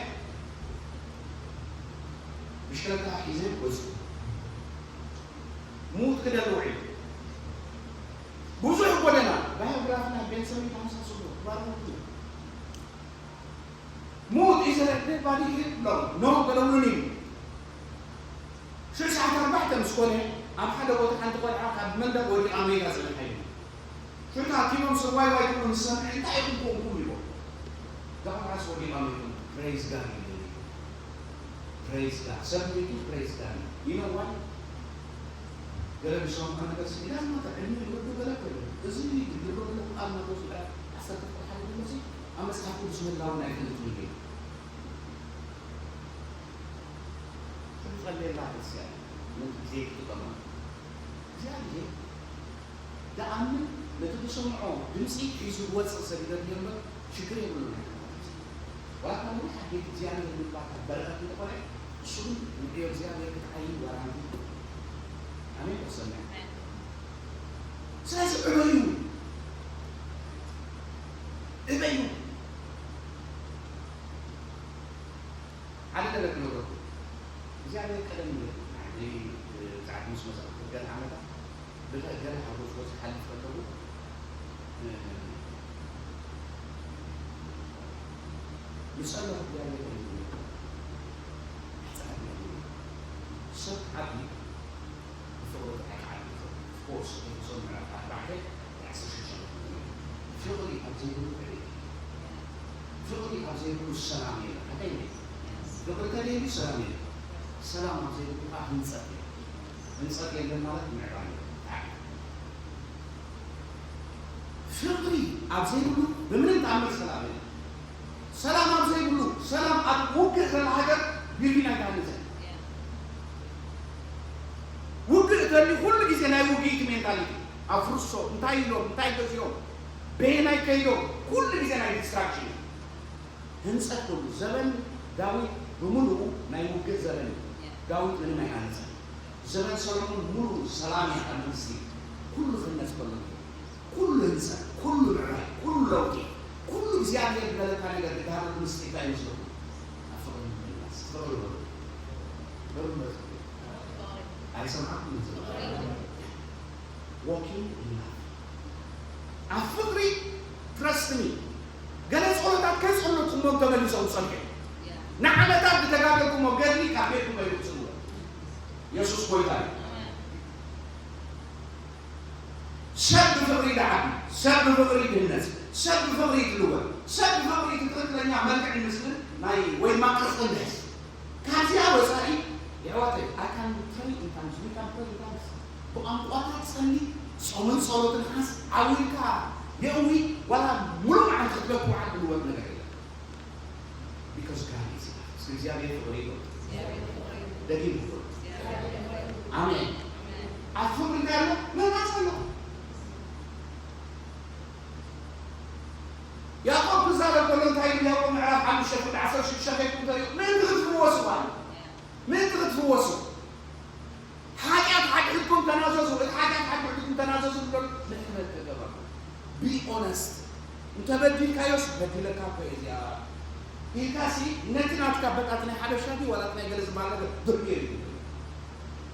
ብሽክለታ ሒዘ ወፁ። ምዉት ክደሊ ውዒሉ ብዙሕ ጎደና ባዮግራፊ ናይ ቤንሰሚን ተመሳስሉ ባርነቱ ምዉት እዩ ዘረደ ባዲ ይብሎም ኖ ገለውሉን እዩ ሽዑ ሰዓት ኣርባዕተ ምስ ኮነ ኣብ ሓደ ቦታ ሓንቲ ቆልዓ ካብ መንደቕ ወዲቓ መይታ ጸኒሓ እዩ። ሽዑ ተኣኪቦም ሰብ ዋይ ዋይ ክብሉ ምስ ሰምዐ እንታይ ኢኹም ኮንኩም ኢልዎም። እዛ ቆልዓስ ወዲቓ መይቱ ፕሬዝ ጋድ ኢሉ። ፕሬዝ ጋድ ሰብ ሞይቱ ፕሬዝ ጋድ ኢሉ። You know why? ገለ ዝሰምዖ ነገር ሲ ኢላ ዝመተ ዕድሚኡ ይወዱ ገለ ኮይኑ እዚ ዝግብር ዘለኹ ቃል ናቶ ስለ ዓሰርተ ሓደ ዘሎ ሲ ኣብ መጽሓፍ ቅዱስ ምህላውን ኣይፈልጥን እዩ። ክንጸልየላ ክርስትያን ነቲ ግዜ ክጥቀመሉ እግዚኣብሔር ደኣምን ነቲ ዝሰምዖ ድምፂ ሒዙ ዝወፅእ ሰብ ይደሊ እምበር ሽግር የብሉን። ዋላ እኳ ነዊሕ ኣዴት እግዚኣብሔር ምግባር ካብ በረኸት እንተኾነ እሱ ግን ንዕዮ እግዚኣብሔር ክትዓይ ዋራንቲ ኣሜን ተሰምዕ። ስለዚ እበዩ እበዩ ሓደ ነገር ክነግረኩም እግዚኣብሔር ቀደም ብዛዕባ ምስ መሰረት ገለ ዓመታት ብገለ ሓጎስ ጎስ ሓልፍ ከለዉ ንጸሎ እግዚኣብሔር ሰብ ዓቢ ብፍቕሪ ጥራይ ክዓቢ ይኽእል። ኦፍኮርስ ኤፌሶን ምዕራፍ ኣርባዕተ ዓሰርተ ሽዱሽተ ፍቕሪ ኣብ ዘይብሉ ዕቤት ፍቕሪ ኣብ ዘይብሉ ሰላም የለን። ኣታይ ፍቕሪ ተደይሉ ሰላም የለን። ሰላም ኣብ ዘይብሉ ከዓ ህንፀት የለን። ህንፀት የለን ማለት ምዕባለ የለን። ፍቕሪ ኣብ ዘይብሉ ብምንም ተኣምር ሰላም የለን። ሰላም ኣብ ዘይብሉ ሰላም ኣብ ውግእ ዘላ ሃገር ቢልዲን ኣይትሃንፅን። ውግእ ተሊ ኩሉ ግዜ ናይ ውግኢት ሜንታሊቲ ኣፍርሶ እንታይ ኢሎም እንታይ ገዚኦም በየናይ ከይዶም ኩሉ ግዜ ናይ ዲስትራክሽን እዩ። ህንፀት ኩሉ ዘበን ዳዊት ብምሉኡ ናይ ውግእ ዘበን እዩ። ዳዊት ምንም ኣይሃነፀን። ዘበን ሰሎሞን ሙሉ ሰላም እያ ኣብ መንግስቲ ኩሉ ክህነፅ ከሎ ኩሉ ህንፀት ኩሉ ምዕባይ ኩሉ ለውጢ ኩሉ እግዚኣብሔር ዝበለካ ነገር ክዳሃበ ምስ ጌታ እዩ ዝኸውን። ኣብ ፍቕሪ ምምላስ ፍቕሪ በሉ በሉ በሉ ኣይሰማዕኩም እዚ walking in love ኣብ ፍቕሪ trust me ገለ ጸሎታት ከይጸለትኩሞም ተመሊሶም ጸኒሖም ንዓመታት ዝተጋደልኩሞ ገድሊ ካብ ቤትኩም ኣይውጽእዎ የሱስ ጎይታ እዩ ሰብ ብፍቕሪ ይዓቢ ሰብ ብፍቕሪ ይድነጽ ሰብ ብፍቕሪ ይትልወጥ ሰብ ብፍቕሪ እቲ ትኽክለኛ መልክዕን ምስልን ናይ ወይ ማቅርጽ ንሕዝ ካብዚኣ ወፃኢ የሕዋተይ I can pray in tongues we can pray in tongues ብቋንቋታት ጸሊ ጾምን ጸሎትን ሓስ ዓዊልካ የእዊ ዋላ ሙሉ መዓልቲ ክትበክ ውዓል ዝልወጥ ነገር የለን because God is enough እስኪ እግዚኣብሔር ፍቕሪ ይበል ደግም ይበል ኣሜን ኣብ ፍቕሪ እንታይ ኣሎ ምህናጽ ኣሎ ያዕቆብ ክዛረብ ከሎ እንታይ ይብል ያዕቆብ ምዕራፍ ሓሙሽተ ፍቅዲ ዓሰርተ ሽዱሽተ ከይድኩም ተሪኡ ምእንቲ ክትፍወሱ ማለት ምእንቲ ክትፍወሱ ሓጢኣት ሓድሕድኩም ተናዘዙ እቲ ሓጢኣት ሓድሕድኩም ተናዘዙ ዝብሎ ምሕረት ተገበሩ be honest እንተበዲልካዮስ በዲለካ እኮ እየ እዚኣ ኢልካሲ ነቲ ናትካ በቃ እቲ ናይ ሓበሻ ድዩ ዋላ እቲ ናይ ገለ ዝበሃል ነገር ድሕሪኡ እዩ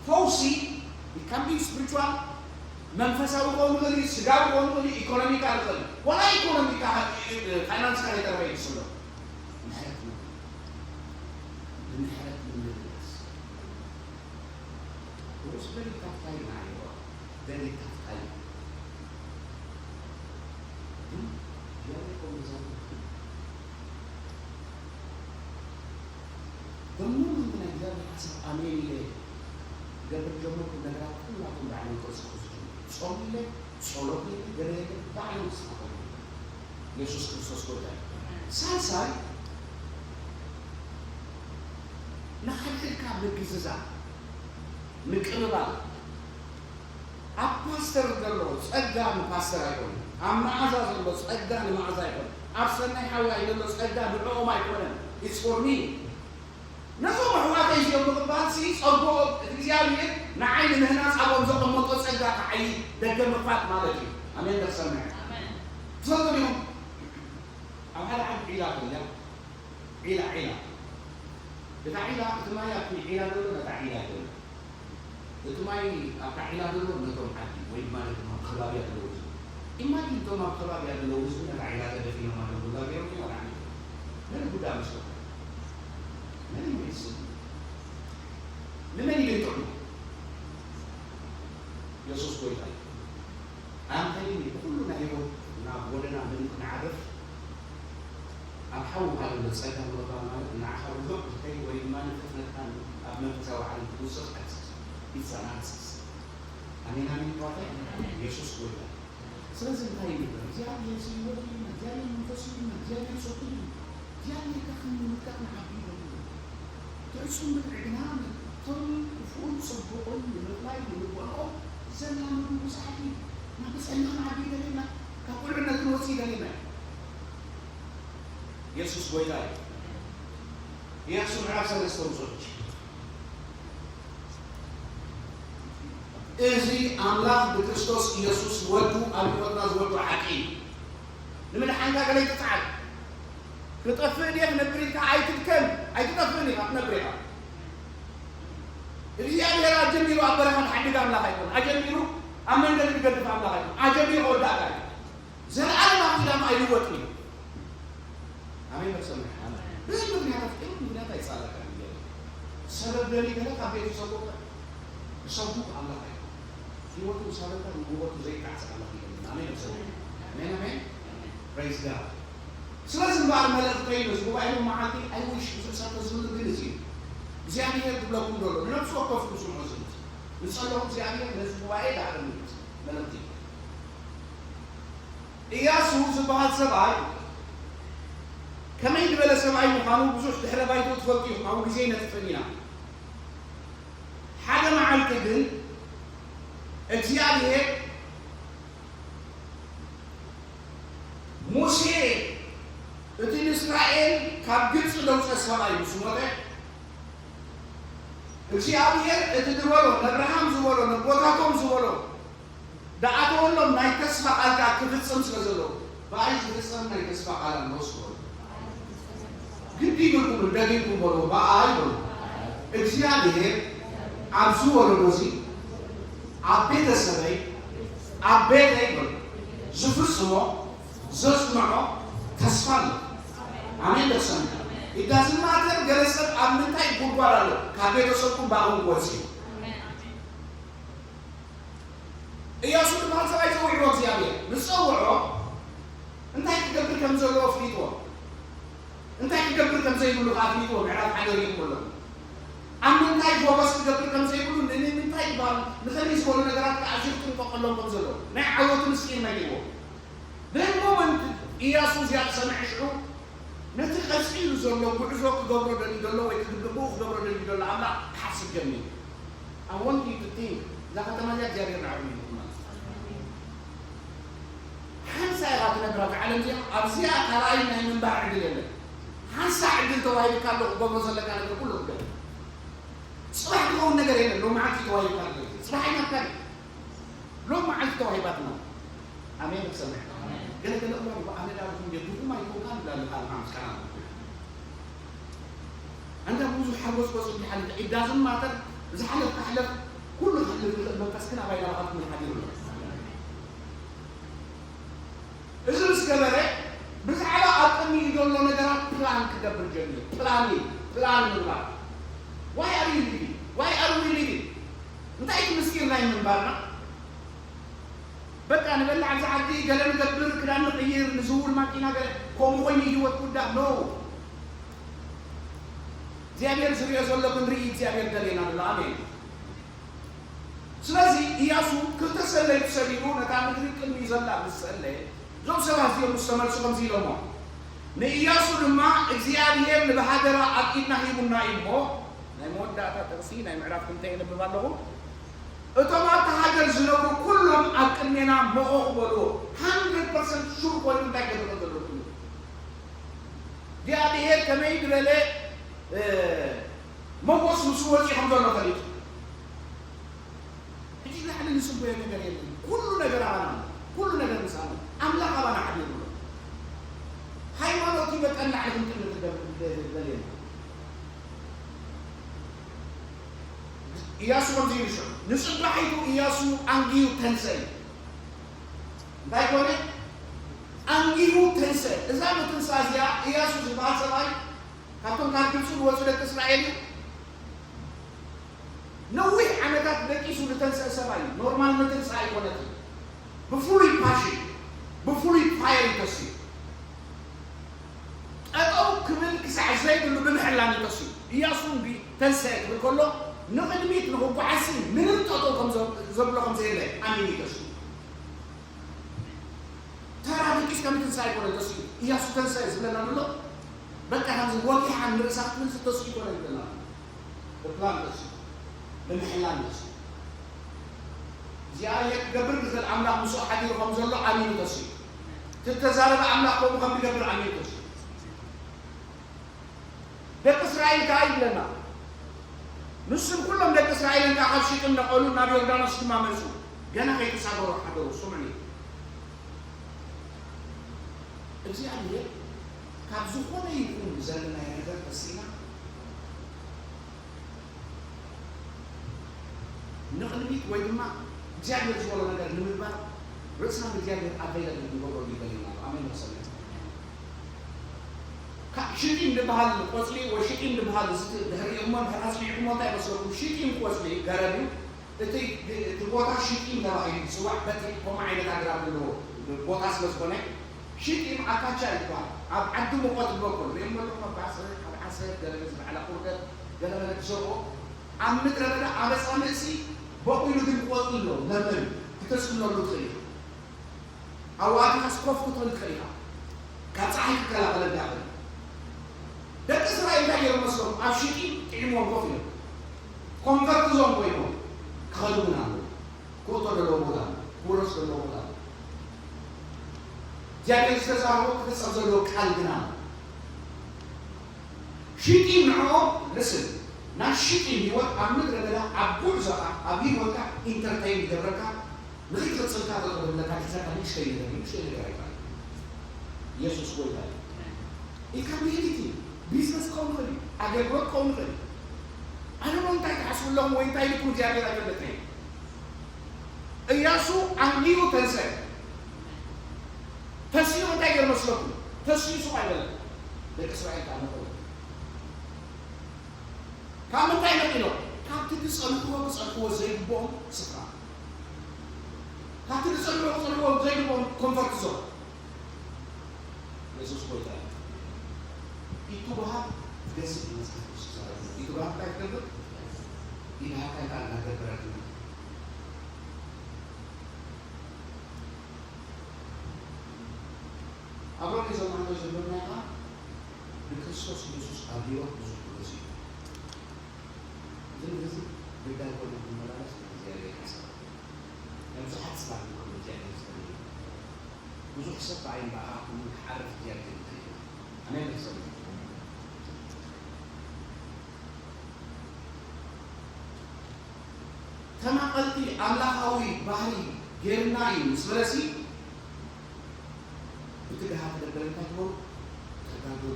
ፈውሲ it can be spiritual መንፈሳዊ ክኸውን ይኽእል እዩ፣ ስጋዊ ክኸውን ይኽእል እዩ፣ ኢኮኖሚካል ይኽእል እዩ። ዋላ ኢኮኖሚካ ፋይናንስካ ዘይተረፈ ይድስሎ። ምሕረት ነው። ብምሕረት ንምልላስ። It was very tough time ማለት ነው። Very tough time. ግን እግዚአብሔር እኮ እንደዛ ነው። ጀምሩ። ናይ እግዚኣብሔር ሓሳብ ኣሜን ኢለ ገብር ጀመርኩ። ነገራት ኩላቶም ባዕሎም ቅርጺ ክሕዙ ጀመሩ። ጾም ኢለ፣ ጸሎት ኢለ፣ ገለ ኢለ፣ ባዕሎም ክስተኻኸሉ። የሱስ ክርስቶስ ጎይታ እዩ። ሳልሳይ፣ ንሓድሕድካ ምግዝዛእ፣ ምቅብባል። ኣብ ፓስተር ዘሎ ጸጋ ንፓስተር ኣይኮነን። ኣብ መዓዛ ዘሎ ጸጋ ንመዓዛ ኣይኮነን። ኣብ ሰናይ ሓዋይ ዘሎ ጸጋ ንዕኦም ኣይኮነን። It's for me። ነዞም ኣሕዋተይ እዚኦም ምቕባልሲ ጸግኦም እቲ እግዚኣብሔር ንዓይ ንምህናጽ ኣብኦም ዘቐመጦ ጸጋ ክዓዪ ደገ ምኽፋት ማለት እዩ። ኣሜን። ደርሰና ትፈልጡ ዲኹም? ኣብ ሓደ ዓዲ ዒላ ትብልያ። ዒላ፣ ዒላ። እታ ዒላ፣ እቲ ማይ ኣብቲ ዒላ ዘሎ ነታ ዒላ ይደሎ። እቲ ማይ ኣብታ ዒላ ዘሎ ነቶም ዓዲ ወይ ድማ ነቶም ኣብ ከባቢያ ዘለዉ ህዝቢ። ኢማጂን እቶም ኣብ ከባቢያ ዘለዉ ህዝቢ ነታ ዒላ ተደፊኖም ኣለዉ፣ ጉላ ገይሮም እዮም፣ ኣልዓሚ። መን ጉዳ መስለኩም? መን ይመልስ? ንመን ኢሉ ይጥዕሞ? የሱስ ጎይታ እዩ። ኣንተ ግን ብኹሉ ናይ ህይወት ናብ ጎደና ምልክ ንዓርፍ ኣብ ሓውኻ ዘሎ ጸጋ ምቕባል ማለት ንዓኻ ርሑቕ ክትከይድ ወይ ድማ ንፍጥነትካ ኣብ መንፈሳዊ ዓለም ክትውስኽ ኣይትስእን። ኢትስ ኣን ኣክሰስ። ኣሜን፣ ኣሜን፣ ኣሕዋተይ። የሱስ ጎይታ። ስለዚ እንታይ ይግበር? እግዚኣብሔር ህይወት እዩ፣ እግዚኣብሔር መንፈስ እዩ፣ እግዚኣብሔር ጸጉ እዩ። እግዚኣብሔር ከ ከም ምልካት ንዓቢ ይደሊ። ትዕጹም ብልዒ ግና ነቶም ክፉኡን ጽቡቕን ንምፍላይ ንልቦንኦም ዘላምዱ ብዙሓት እዩ። ናብ ብጸና ክንዓቢ ይደልየና፣ ካብ ቁልዕነት ክንወጽእ ይደልየና እዩ። የሱስ ጎይታ እዩ። ኢያሱ ምዕራፍ ሰለስተ ውጹእ። እዚ ኣምላኽ ብክርስቶስ ኢየሱስ ወዱ ኣብ ህይወትና ዝወዱ ሓቂ እዩ። ንምድሓንካ ገለ ይትጽዓር። ክጠፍእ ድየ ክነብር ኢልካ ኣይትድከም። ኣይትጠፍእን ኢኻ፣ ክትነብር ኢኻ። እግዚኣብሔር ኣጀሚሩ ኣብ በረኻ ዝሓድግ ኣምላኽ ኣይኮን። ኣጀሚሩ ኣብ መንገዲ ዝገድፍ ኣምላኽ ኣይኮን። ኣጀሚሩ ከወዳእካ እዩ። ዘለኣለማዊ ኪዳኑ ኣይልወጥን እዩ። ኣሜን። በሰማይ። ኣሜን። ብዙ ምክንያታት፣ ግን ምክንያት ኣይጻረፍካን እዩ። ሰበብ ደሊ ገለ ካብ ቤቱ ሰብኮ፣ ሰብኩ ኣምላኽ ኣይኮን። ህይወቱ ሰበካ ንህይወቱ ዘይጣዕስ ኣምላኽ እዩ። ኣሜን። በሰማይ። ኣሜን፣ ኣሜን። Praise God። ስለዚ እምበኣር መልእኽተይ ነዚ ጉባኤ ሎም መዓልቲ፣ I wish ብዙሕ ሰብ ተዝህሉ ግን እዚ እዩ። እግዚኣብሔር ዝብለኩም ዘሎ፣ ንነፍሲ ወከፍኩም ስምዑ ዝብል። ንጸለኹም እግዚኣብሔር ነዚ ጉባኤ ዳዕረኒ መልእኽቲ። ኢያሱ ዝበሃል ሰብኣይ ከመይ ዝበለ ሰብኣይ ምዃኑ ብዙሕ ድሕረ ባይቶ ትፈልጡ ኢኹም፣ ኣብኡ ግዜ ይነጥፍን ኢና። ሓደ መዓልቲ ግን እግዚኣብሔር ሙሴ እቲ ንእስራኤል ካብ ግብፂ ዘውፀ ሰብኣይ ምስ ሞተ፣ እግዚኣብሔር እቲ ዝበሎ፣ ነብርሃም ዝበሎ፣ ነቦታቶም ዝበሎ፣ ዝኣተወሎም ናይ ተስፋ ቃል ከዓ ክፍጽም ስለ ዘለዎ፣ ብኣይ ዝፍጸም ናይ ተስፋ ቃል ኣሎ ስለ ዝበሎ። ግዲ ይብልኩም፣ ደጊምኩም በሉ፣ ብኣይ በሉ። እግዚኣብሔር ኣብዚ ወለዶ እዚ፣ ኣብ ቤተሰበይ፣ ኣብ ቤተይ በሉ፣ ዝፍጽሞ፣ ዘጽንዖ ተስፋ ኣሎ። ኣሜን። ደሰም ኢዳዝማተር ገለ ሰብ ኣብ ምንታይ ጉድጓድ ኣሎ፣ ካብ ቤተሰብኩም ብኣኹም ክወጽእ እዩ። ኢያሱ ዝበሃል ሰብኣይ ጸዊዕዎ እግዚኣብሔር። ምስ ጸውዖ እንታይ ክገብር ከም ዘለዎ ኣፍሊጥዎ። እንታይ ክገብር ከም ዘይብሉ ከኣ ኣፍሊጥዎ። ምዕራፍ ሓደ ሪእኹም ኣለኹም። ኣብ ምንታይ ፎከስ ክገብር ከም ዘይብሉ፣ ንምንታይ ዝበሃል፣ ንኸመይ ዝበሉ ነገራት ከኣ ኣዚሩ ጥንቀቐሎም ከም ዘለዎ። ናይ ዓወቱ ምስጢር ነጊርዎ። Then moment ኢያሱ እዚኣ ዝሰምዐ ሽዑ ነቲ ቀጺሉ ዘሎ ጉዕዞ ክገብሮ ደልዩ ዘሎ ወይ ክግብኡ ክገብሮ ደልዩ ዘሎ ኣምላኽ ክሓስብ ጀሚሩ። I want you to think፣ እዛ ከተማ እዚኣ እግዚኣብሔር ንዓኹም እዩ ማለት እዩ። ሓንሳ ኢኻ ትነብራ እዛ ዓለም እዚኣ፣ ኣብዚኣ ካልኣይ ናይ ምንባር ዕድል የለን። ሓንሳ ዕድል ተዋሂብካ ኣሎ ክገብሮ ዘለካ ነገር ኩሉ ክገብር። ጽባሕ ክኸውን ነገር የለን፣ ሎመዓልቲ ተዋሂብካ ኣሎ። ጽባሕ ኣይናትካን እዩ። ሎም መዓልቲ ተዋሂባትና። ኣሜን። ሰምዕ። ገለ ገለ እዋን ብኣነ ዳርኩም ድኹም ኣይኮንካን ይብላ ኣሎ ቃል ማምስ ካና። ኣንታ ብዙሕ ሓጎስ ቆጽ ይሓልፍ፣ it doesn't matter። ዝሓለፍ ክሕለፍ፣ ኩሉ ክሕልፍ ይኽእል፣ መንፈስ ግን ኣባይ ናባኻትኩም ይሓድር ኣሎ። እዚ ምስ ገበረ፣ ብዛዕባ ኣብ ቅድሚኡ ዘሎ ነገራት ፕላን ክገብር ጀሚሩ። ፕላን እዩ፣ ፕላን ምግባር። Why are you living? Why are we living? እንታይ እቲ ምስጢር ናይ ምንባርና? በቃ ንበልዕ ኣብዚ ዓዲ፣ ገለ ንገብር፣ ክዳን ንቕይር፣ ንዝውር ማኪና፣ ገለ ከምኡ ኮይኑ ህይወት ክውዳእ? No። እግዚኣብሔር ዝሪኦ ዘሎ ክንርኢ እግዚኣብሔር ደልየና ኣሎ። ኣሜን። ስለዚ ኢያሱ ክልተ ሰለይቲ ሰዲዱ ነታ ምድሪ ቅድሚኡ ዘላ ምስ ጸለየ፣ እዞም ሰባት እዚኦም ምስ ተመልሱ ከምዚ ኢሎሞ፣ ንኢያሱ ድማ እግዚኣብሔር ንብሃገራ ኣብ ኢድና ሂቡና እዩ እሞ፣ ናይ መወዳእታ ጥቕሲ ናይ ምዕራፍ ክልተ የንብብ ኣለኹ። እቶም ኣብታ ሃገር ዝነብሩ ኩሎም ኣብ ቅድሜና መኾኽ በልዎ። ሃንድረድ ፐርሰንት ሹር ኮይኑ እንታይ ክገብር ከም ዘለዎ። እግዚኣብሔር ከመይ ዝበለ መጎስ ምስ ወፂ ከም ዘሎ ፈሊጡ። ሕጂ ላዕሊ ንስጎየ ነገር የለን። ኩሉ ነገር ኣባና ኣሎ። ኩሉ ነገር ምሳና። ኣምላኽ ኣባና ሓቢሩ ኣሎ። ሃይማኖት ይበቀል ላዕሊ ክንጥምት ደልየና። ኢያሱ ከምዚ ኢሉ ሽዑ ንጽባሒቱ ኢያሱ ኣንጊሁ ተንሰ እዩ። እንታይ ኮነ? ኣንጊሁ ተንሰ። እዛ ምትንሳ እዚኣ ኢያሱ ዝበሃል ሰብኣይ ካብቶም ካብ ግብፂ ዝወፁ ደቂ እስራኤል እዩ። ነዊሕ ዓመታት ደቂሱ ዝተንስአ ሰብኣይ እዩ። ኖርማል ምትንሳ ኣይኮነትን። ብፍሉይ ፓሽን፣ ብፍሉይ ፋየር እዩ ተስዩ። ጠጠው ክብል ክሳዕ ዘይብሉ ብምሕላን እዩ ተስዩ። ኢያሱ እንዲ ተንስአ ክብል ከሎ ንቕድሚት ንኽጓዓዝ ምንም ጠጠው ከም ዘ- ዘብሎ ከም ዘየለ ኣሚኑ እዩ ተስዩ። ተራ ደቂስ ከም ትንሳ ኣይኮነ ተስዩ። ኢያሱ ተንስአ ዝብለና ዘሎ በቃ ከምዚ ወጊሓ ንርእሳ ክትብል ዝተስዩ ይኮነ ዝብለና ዘሎ። ብፕላን ተስዩ፣ ብምሕላን ተስዩ። እግዚኣብሔር ክገብር ዝኽእል ኣምላኽ ምስኡ ሓዲሩ ከም ዘሎ ኣሚኑ ተስዩ። ትተዛረበ ኣምላኽ ከምኡ ከም ዝገብር ኣሚኑ ተስዩ። ደቂ እስራኤል ከኣ ይብለና። ንሱን ኩሎም ደቂ እስራኤልን ከኣ ካብ ሽጥም ነቐሉ፣ ናብ ዮርዳኖስ ድማ መጹ። ገና ከይተሳገሩ ሓደሩ። ስምዑኒ። እግዚኣብሔር ካብ ዝኾነ ይኹን ዘለናዮ ነገር ተሲእና ንቕድሚት ወይ ድማ እግዚኣብሔር ዝበሎ ነገር ንምግባር ርእስና ንእግዚኣብሔር ኣቬይለብል ንገብረሉ ይደልየና ኣሎ። ኣሜን። መሰለኒ። ካብ ሽጢም ዝበሃል ቆጽሊ ወይ ሽጢም ዝበሃል እዚ ድሕሪ እሞ እንድሕር ኣጽኒዕኩሞ እንታይ መስለኩም? ሽጢም ቆጽሊ ገረብ እዩ። እቲ እቲ ቦታ ሽጢም ተባሂሉ ይጽዋዕ። በቲ ከምኡ ዓይነት ኣግራብ ዘለዎ ቦታ ስለ ዝኾነ ሽጢም ኣካቻ ይበሃል። ኣብ ዓዲ ሙቐት ዝበቁል ሪኦም ኣለኹም። ኣብ ዓሰብ፣ ኣብ ዓሰብ ገለ ዝበዓላ ቁርደት ገለ ገለ ትዘርኦ ኣብ ምድረ በዳ ኣብ ኣጻምእሲ በቑሉ ግን ቆጽሊ ኣለዎ። ለምለም እዩ። ክተጽልለሉ ትኽእል ኢኻ። ኣዋዲኻስ ኮፍ ክትብል ትኽእል ኢኻ። ካብ ጸሓይ ክከላኸለልካ ይኽእል። ደቂ እስራኤል እንታይ ገይሮም መስሎም? ኣብ ሽጢም ጥዒሞም ኮፍ ኢሎም። ኮንፈርት ዞን ኮይኖም ክኸዱ እውን ኣለዉ። ክእቶ ዘለዎ ቦታ ኣሎ። ክውረስ ዘለዎ ቦታ ኣሎ። እግዚኣብሔር ዝተዛረቦ ክፍጸም ዘለዎ ቃል ግና ኣሎ። ሽጢም ንዕኦም ልስን። ናይ ሽጢም ህይወት ኣብ ምድረ በዳ ኣብ ጉዕዞኻ ኣብ ህይወትካ ኢንተርቴይን ይገብረካ። ንኽትቕጽልካ ተቕርብለካ ሒዛካ ንእሽተይ ነገር እዩ፣ ንእሽተይ ነገር ኣይኮነን። ኢየሱስ ጎይታ እዩ። It can be anything። ቢዝነስ ክኸውን ይኽእል እዩ፣ ኣገልግሎት ክኸውን ይኽእል እዩ። ኣነ እውን እንታይ ትሓስቡ ኣለኹም ወይ እንታይ ኢልኩም እግዚኣብሔር ኣይፈለጥን እዩ። እያሱ ኣንጊሁ ተንሰ ተስዩ እንታይ ገር መስለኩም? ተስዩ ሱቕ ኣይበለን። ደቂ እስራኤል ከዓ መጠው ካብ ምንታይ ነቂሎም? ካብቲ ዝጸንሕዎ ክጸንሕዎ ዘይግብኦም ስፍራ፣ ካብቲ ዝጸንሕዎ ክጸንሕዎ ዘይግብኦም ኮንፈርት ዞን። የሱስ ጎይታ እዩ። ኢትብሃል ትገዝእ እዩ መጽሓፍ ቅዱስ ዝዛረብ። ኢትብሃል እንታይ ትገብር? ኢድሃካ ቃል እናገበረት እዩ። ኣብ ሮሜ ዘማዕዶ ዘሎና ኸዓ ንክርስቶስ የሱስ ኣብ ህይወት ብዙሕ ክገዝእ እዩ። እዚ ንግዚ ግዳይ ኮይኑ ክመላለስ እግዚኣብሔር ሓሳብ ናይ ብዙሓት ሰባት ንክብሪ እግዚኣብሔር ዝደሊ እዩ። ብዙሕ ሰብ ብዓይኒ ብኣኻ ኩሉ ክዓርፍ እግዚኣብሔር ይደሊ እዩ። ኣሜን። ሰብ ተማቐልቲ ኣምላኻዊ ባህሪ ጌርና እዩ ምስ በለሲ ብትግሃት ደበል እንታይ ትበሉ? ተጋግሉ።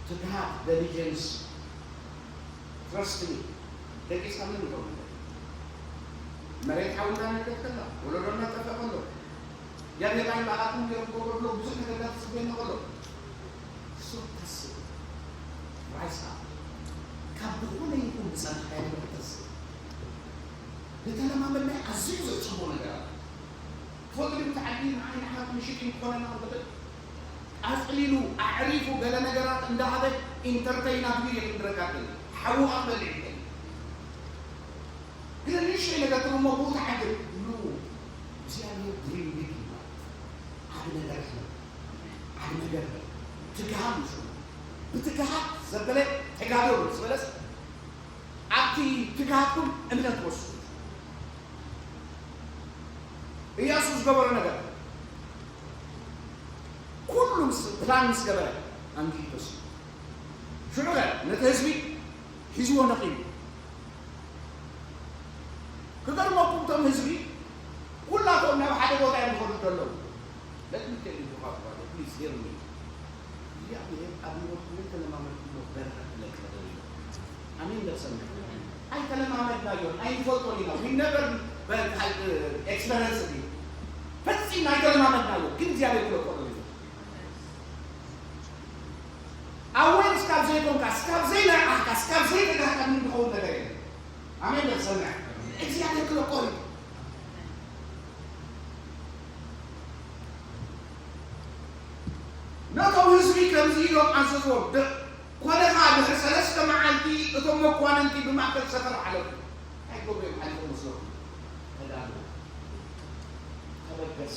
ትግሃት፣ ደሊጀንስ፣ ትረስት ሚ። ደቂስካ ምን ይኸውን? መሬት ሓውና ነደት ከላ፣ ወለዶና ጠፈ ከሎ፣ እግዚኣብሔር ኣምላኻትኩም ገይሮም ክገብሩ ብዙሕ ነገርታት ዝጽበየና ከሎ፣ እሱ ተስእ። ራይስ ኣፕ። ካብ ዝኾነ ይኹን ዝጸንሐ ነገር ተስእ። ዝተለማመድናዮ ኣዝዩ ዘጽብቑ ነገር ኣሎ። ትፈልጡ ዲኹም፣ እቲ ዓዲ ንዓይ ንዓኹም ምሽት እዩ ክኾነና ክብል። ኣጽሊሉ ኣዕሪፉ ገለ ነገራት እንዳሃበ ኢንተርተይን ኣቢሉ የኽንድረካ ገለ ሓውኻ ክበልዕ ይኽእል። ግን ንእሽተይ ነገር ትብሎ እሞ ብኡ ትዓግብ። ኖ፣ እግዚኣብሔር ድሪም ቢግ ይባል። ዓቢ ነገር ይኽእል። ዓቢ ነገር ይኽእል። ትግሃት ይኽእል። ብትግሃት ዘበለ ተጋደሉ ዝበለስ ኣብቲ ትግሃትኩም እምነት ወስዱ። ኢያሱ ዝገበሮ ነገር ኩሉ ምስ ፕላን ምስ ገበረ ኣንጊሂ ተስኡ ሽዑ ነቲ ህዝቢ ሒዝዎ ነቒሉ። ክገርመኩም እቶም ህዝቢ ኩላቶም ናብ ሓደ ቦታ እዮም ዝኸዱ ዘለዉ። Let me tell you what please hear me. እግዚኣብሔር ኣብ ህይወትኩም ተለማመድኩሞ በረኸት ክለቅቕ እዩ። ኣሜን። ደሰና ኣይተለማመድናዮን ኣይንፈልጦን ኢና። We never experience it። ፈጺምና ኣይተለማመድናዮ ግን እግዚኣብሔር ክለቆ እዩ። ኣወል እስካብ ዘይኮንካ እስካብ ዘይነቃሕካ እስካብ ዘይተጋህካ ምን ዝኸውን ነገር የለን። ኣሜን። ደሰና እግዚኣብሔር ክለቆ እዩ። ነቶም ህዝቢ ከምዚ ኢሎም ኣዘዝዎም። ኮነ ኸኣ ድሕሪ ሰለስተ መዓልቲ እቶም መኳንንቲ ብማእከል ሰፈር ሓለፉ። እንታይ ክገብሩ እዮም ሓሊፎም መስለኩም? ተዳሎ፣ ተበገስ፣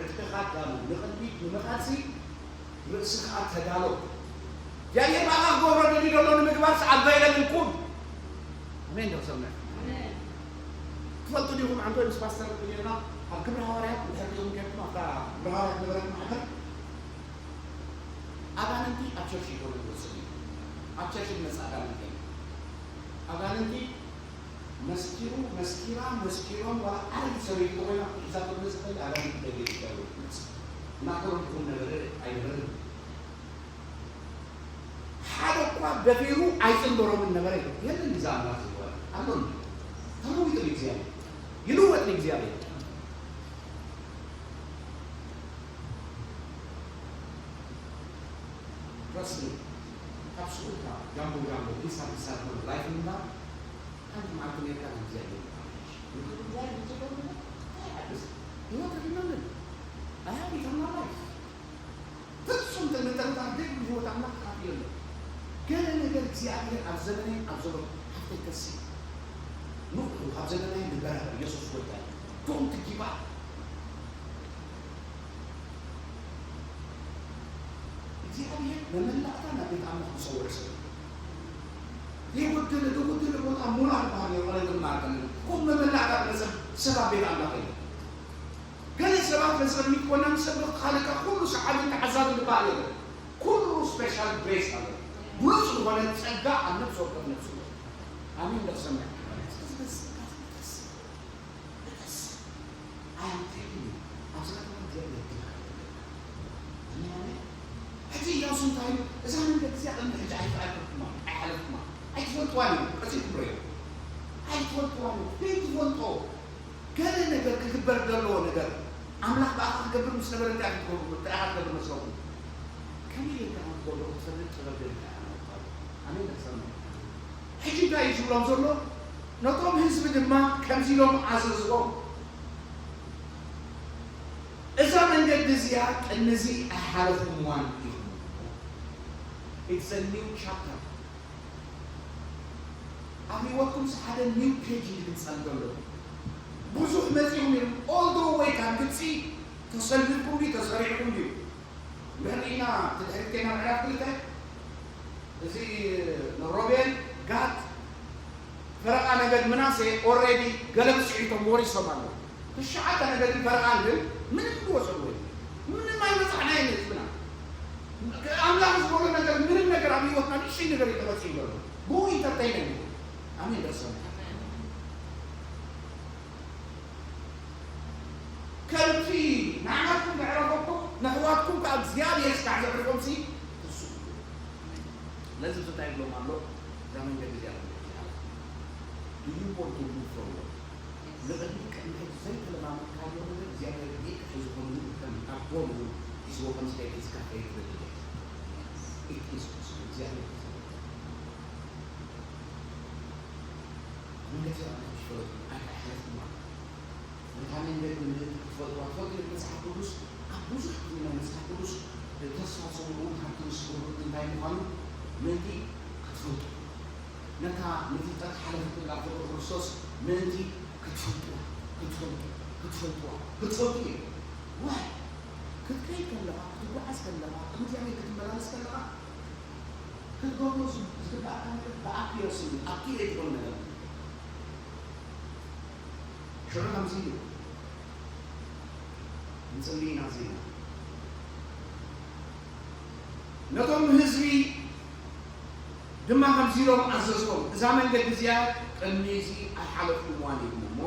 ዕጥቅኻ ኣዳሉ፣ ንቕድሚት ንምኻድሲ ርእስኻ ተዳሎ። እግዚኣብሔር ብኣኻ ክገብሮ ደልዩ ዘሎ ንምግባርሲ ኣባይለልኩም። ኣሜን ዶ ሰምዕ? ትፈልጡ ዲኹም ዓንቶ ምስ ፓስተር ጌርና ኣብ ግብረ ሃዋርያት እንድሕር ዲኹም ጌርኩም ኣብታ ግብረ ሃዋርያት ነበረት ማሕበር ኣጋንንቲ ኣብ ቸርች ይኮነ ዝወፅእ እዩ። ኣብ ቸርች ዝመፅእ ኣጋንንቲ እዩ። ኣጋንንቲ መስኪሩ መስኪራ መስኪሮም ዋላ ዓረቢ ሰበይቲ ተኮይና ሒዛቶ ዝመፅእ ከለ ኣጋንንቲ ደገ ይዳሉ ትመፅእ እናኮሎም ትኹን ነበረ ኣይነበርን ሓደ እኳ ደፊሩ ኣይፅንበሮምን ነበረ። የለን እዛ ኣምላኽ ዝበለ ኣሎ። ተለዊጡ እግዚኣብሔር ይልወጥ እግዚኣብሔር ረስሚ ካብ ስኡልካ ጃምቦ ጃምቦ ሂሳብ ሂሳብ ሆነ ላይፍ ምንባር ሓንቲ መዓልቲ ኔርካ ንእግዚኣብሔር ምሓሽ ንእግዚኣብሔር ዝገርምና እንታይ ሓድስ ህይወት ረኪብና ኣለና ኣያ ኢተርናል ላይፍ ፍጹም ጥርጥርታ ግን ህይወት ኣምላኽ ካፍ የሎ ገለ ነገር እግዚኣብሔር ኣብ ዘመነይ ኣብ ዘመን ሓፍተይ ከሲ ንቑ ኣብ ዘመናይ ንበራበር ኢየሱስ ጎይታ ዶንት ጊቭ ኣፕ እግዚኣብሔር መመላእታ ናብ ቤት ኣምላኽ ዝሰውዕ ሰብ የጎደለ ዘጎደለ ቦታ ሙላ ዝበሃል የቆለ ግንባር ከም ኩም መመላእታ መሰብ ሰብ ኣብ ቤት ኣምላኽ እዩ ገለ ሰባት ነዚ ቅድሚት ኮና ንሰብኽ ካልእካ ኩሉ ሰዓብን ተዓዛቢ ዝበሃል የለን ኩሉ ስፔሻል ግሬስ ኣሎ ብሉፅ ዝኾነ ፀጋ ኣብ ነብሲ ወከፍ ነብሱ ኣሎ ኣሜን ደሰማይ ስለዚ በዚ ፀጋ ሕጂ ኢያሱ እንታይ ኢሉ? እዛ መንገዲ እዚኣ ቅድሚ ሕጂ ኣይተኣልኩማ፣ ኣይሓለፍኩማ፣ ኣይትፈልጥዋን እዩ፣ ቀጺልኩም ርእዩ። ኣይትፈልጥዋን እዩ፣ ዘይትፈልጦ ገለ ነገር ክግበር ዘለዎ ነገር ኣምላኽ ብኣኻ ክገብር ምስ ነበረ እንታይ ክትገብሩ እንታይ ኢኻ ትገብር መስለኩም? ከመይ ጌርካ ከም ትገብሮ ክትፈልጥ ጥበብ ደሊካ ኢኻ ማለት እዩ። ኣሜን። ሕጂ እንታይ እዩ ዝብሎም ዘሎ? ነቶም ህዝቢ ድማ ከምዚ ኢሎም ኣዘዝዎም፣ እዛ መንገዲ እዚኣ ቅድሚ እዚ ኣይሓለፍኩምዋን ኢኹም። It's a new chapter። ኣብ ህይወትኩም ሓደ new page እዩ ዝግንጸል ዘሎ። ብዙሕ መጺኹም ኢኹም all the way ካብ ግብጺ ተሰሊፍኩም ድዩ ተሰሪዕኩም ድዩ? ንሕና ኢና ትድሕሪት ከይና ምዕራፍ ክልተ እዚ ንሮቤል ጋድ ፈረቓ ነገድ ምናሴ ኦሬዲ ገለ ብፅሒቶም ወሪሶም ኣለዉ ትሽዓተ ነገድን ፈረቓን ግን ምንም ዝወሰድዎ የለን ምንም ኣይበፃሕናየን ህዝብና ኣምላኽ ዝበሎ ነገር ምንም ነገር ኣብ ህይወትና ንእሽተይ ነገር እዩ ተፈፂሙ ዘሎ ብኡ ኢንተርተይን ኣይንኹን ኣሜን ደርሰና ከምቲ ንዓኹም ዘዕረፈኩም ነሕዋትኩም ከዓ እግዚኣብሔር ስራሕ ዘዕርፎም ሲ ተስኡ ነዚ እንታይ ይብሎም ኣሎ እዛ መንገዲ እዚኣ ንቅድሚት ቅድሚ ዘይተለማመድካዮ ነገር እግዚኣብሔር ቤት ሒዝኩም ከም ኣቦ ሒዝዎ ከም ስለ ሒዝካ ከይትብል እግዚኣብሔር መንገዲ ኣይሓለፍኩም ማለት ነታ መንገዲ ምእንቲ ክትፈልጥዋ ትፈልጡ ኢኹም መጽሓፍ ቅዱስ ኣብ ብዙሕ ክፍሊ ናይ መጽሓፍ ቅዱስ ተስፋ ዝሰምዑ እውን ካብቲ ምስ ቁሩብ እንታይ ምዃኑ ምእንቲ ክትፈልጡ፣ ነታ ንፍልጠት ሓለፍቲ እላ ፍቕሪ ክርስቶስ ምእንቲ ክትፈልጡ፣ ክትፈልጡ፣ ክትፈልጡ፣ ክትፈልጡ እዩ። ዋይ፣ ክትከይድ ከለኻ፣ ክትጓዓዝ ከለኻ፣ ቅድሚ እግዚኣብሔር ክትመላለስ ከለኻ፣ ክትገብሮ ዝ-፣ ዝግባእካ ነገር ብኣክዩረሲ እዩ፣ ኣክዩሬት ዝኾነ ነገር። ሽዑ ከምዚ ኢሉ፣ ንጽሊ ኢና ዜና። ነቶም ህዝቢ ድማ ከምዚ ኢሎም ኣዘዝዎም፣ እዛ መንገዲ እዚኣ ቅድሚ እዚ ኣይሓለፍኩምዋን ኢኹም እሞ፣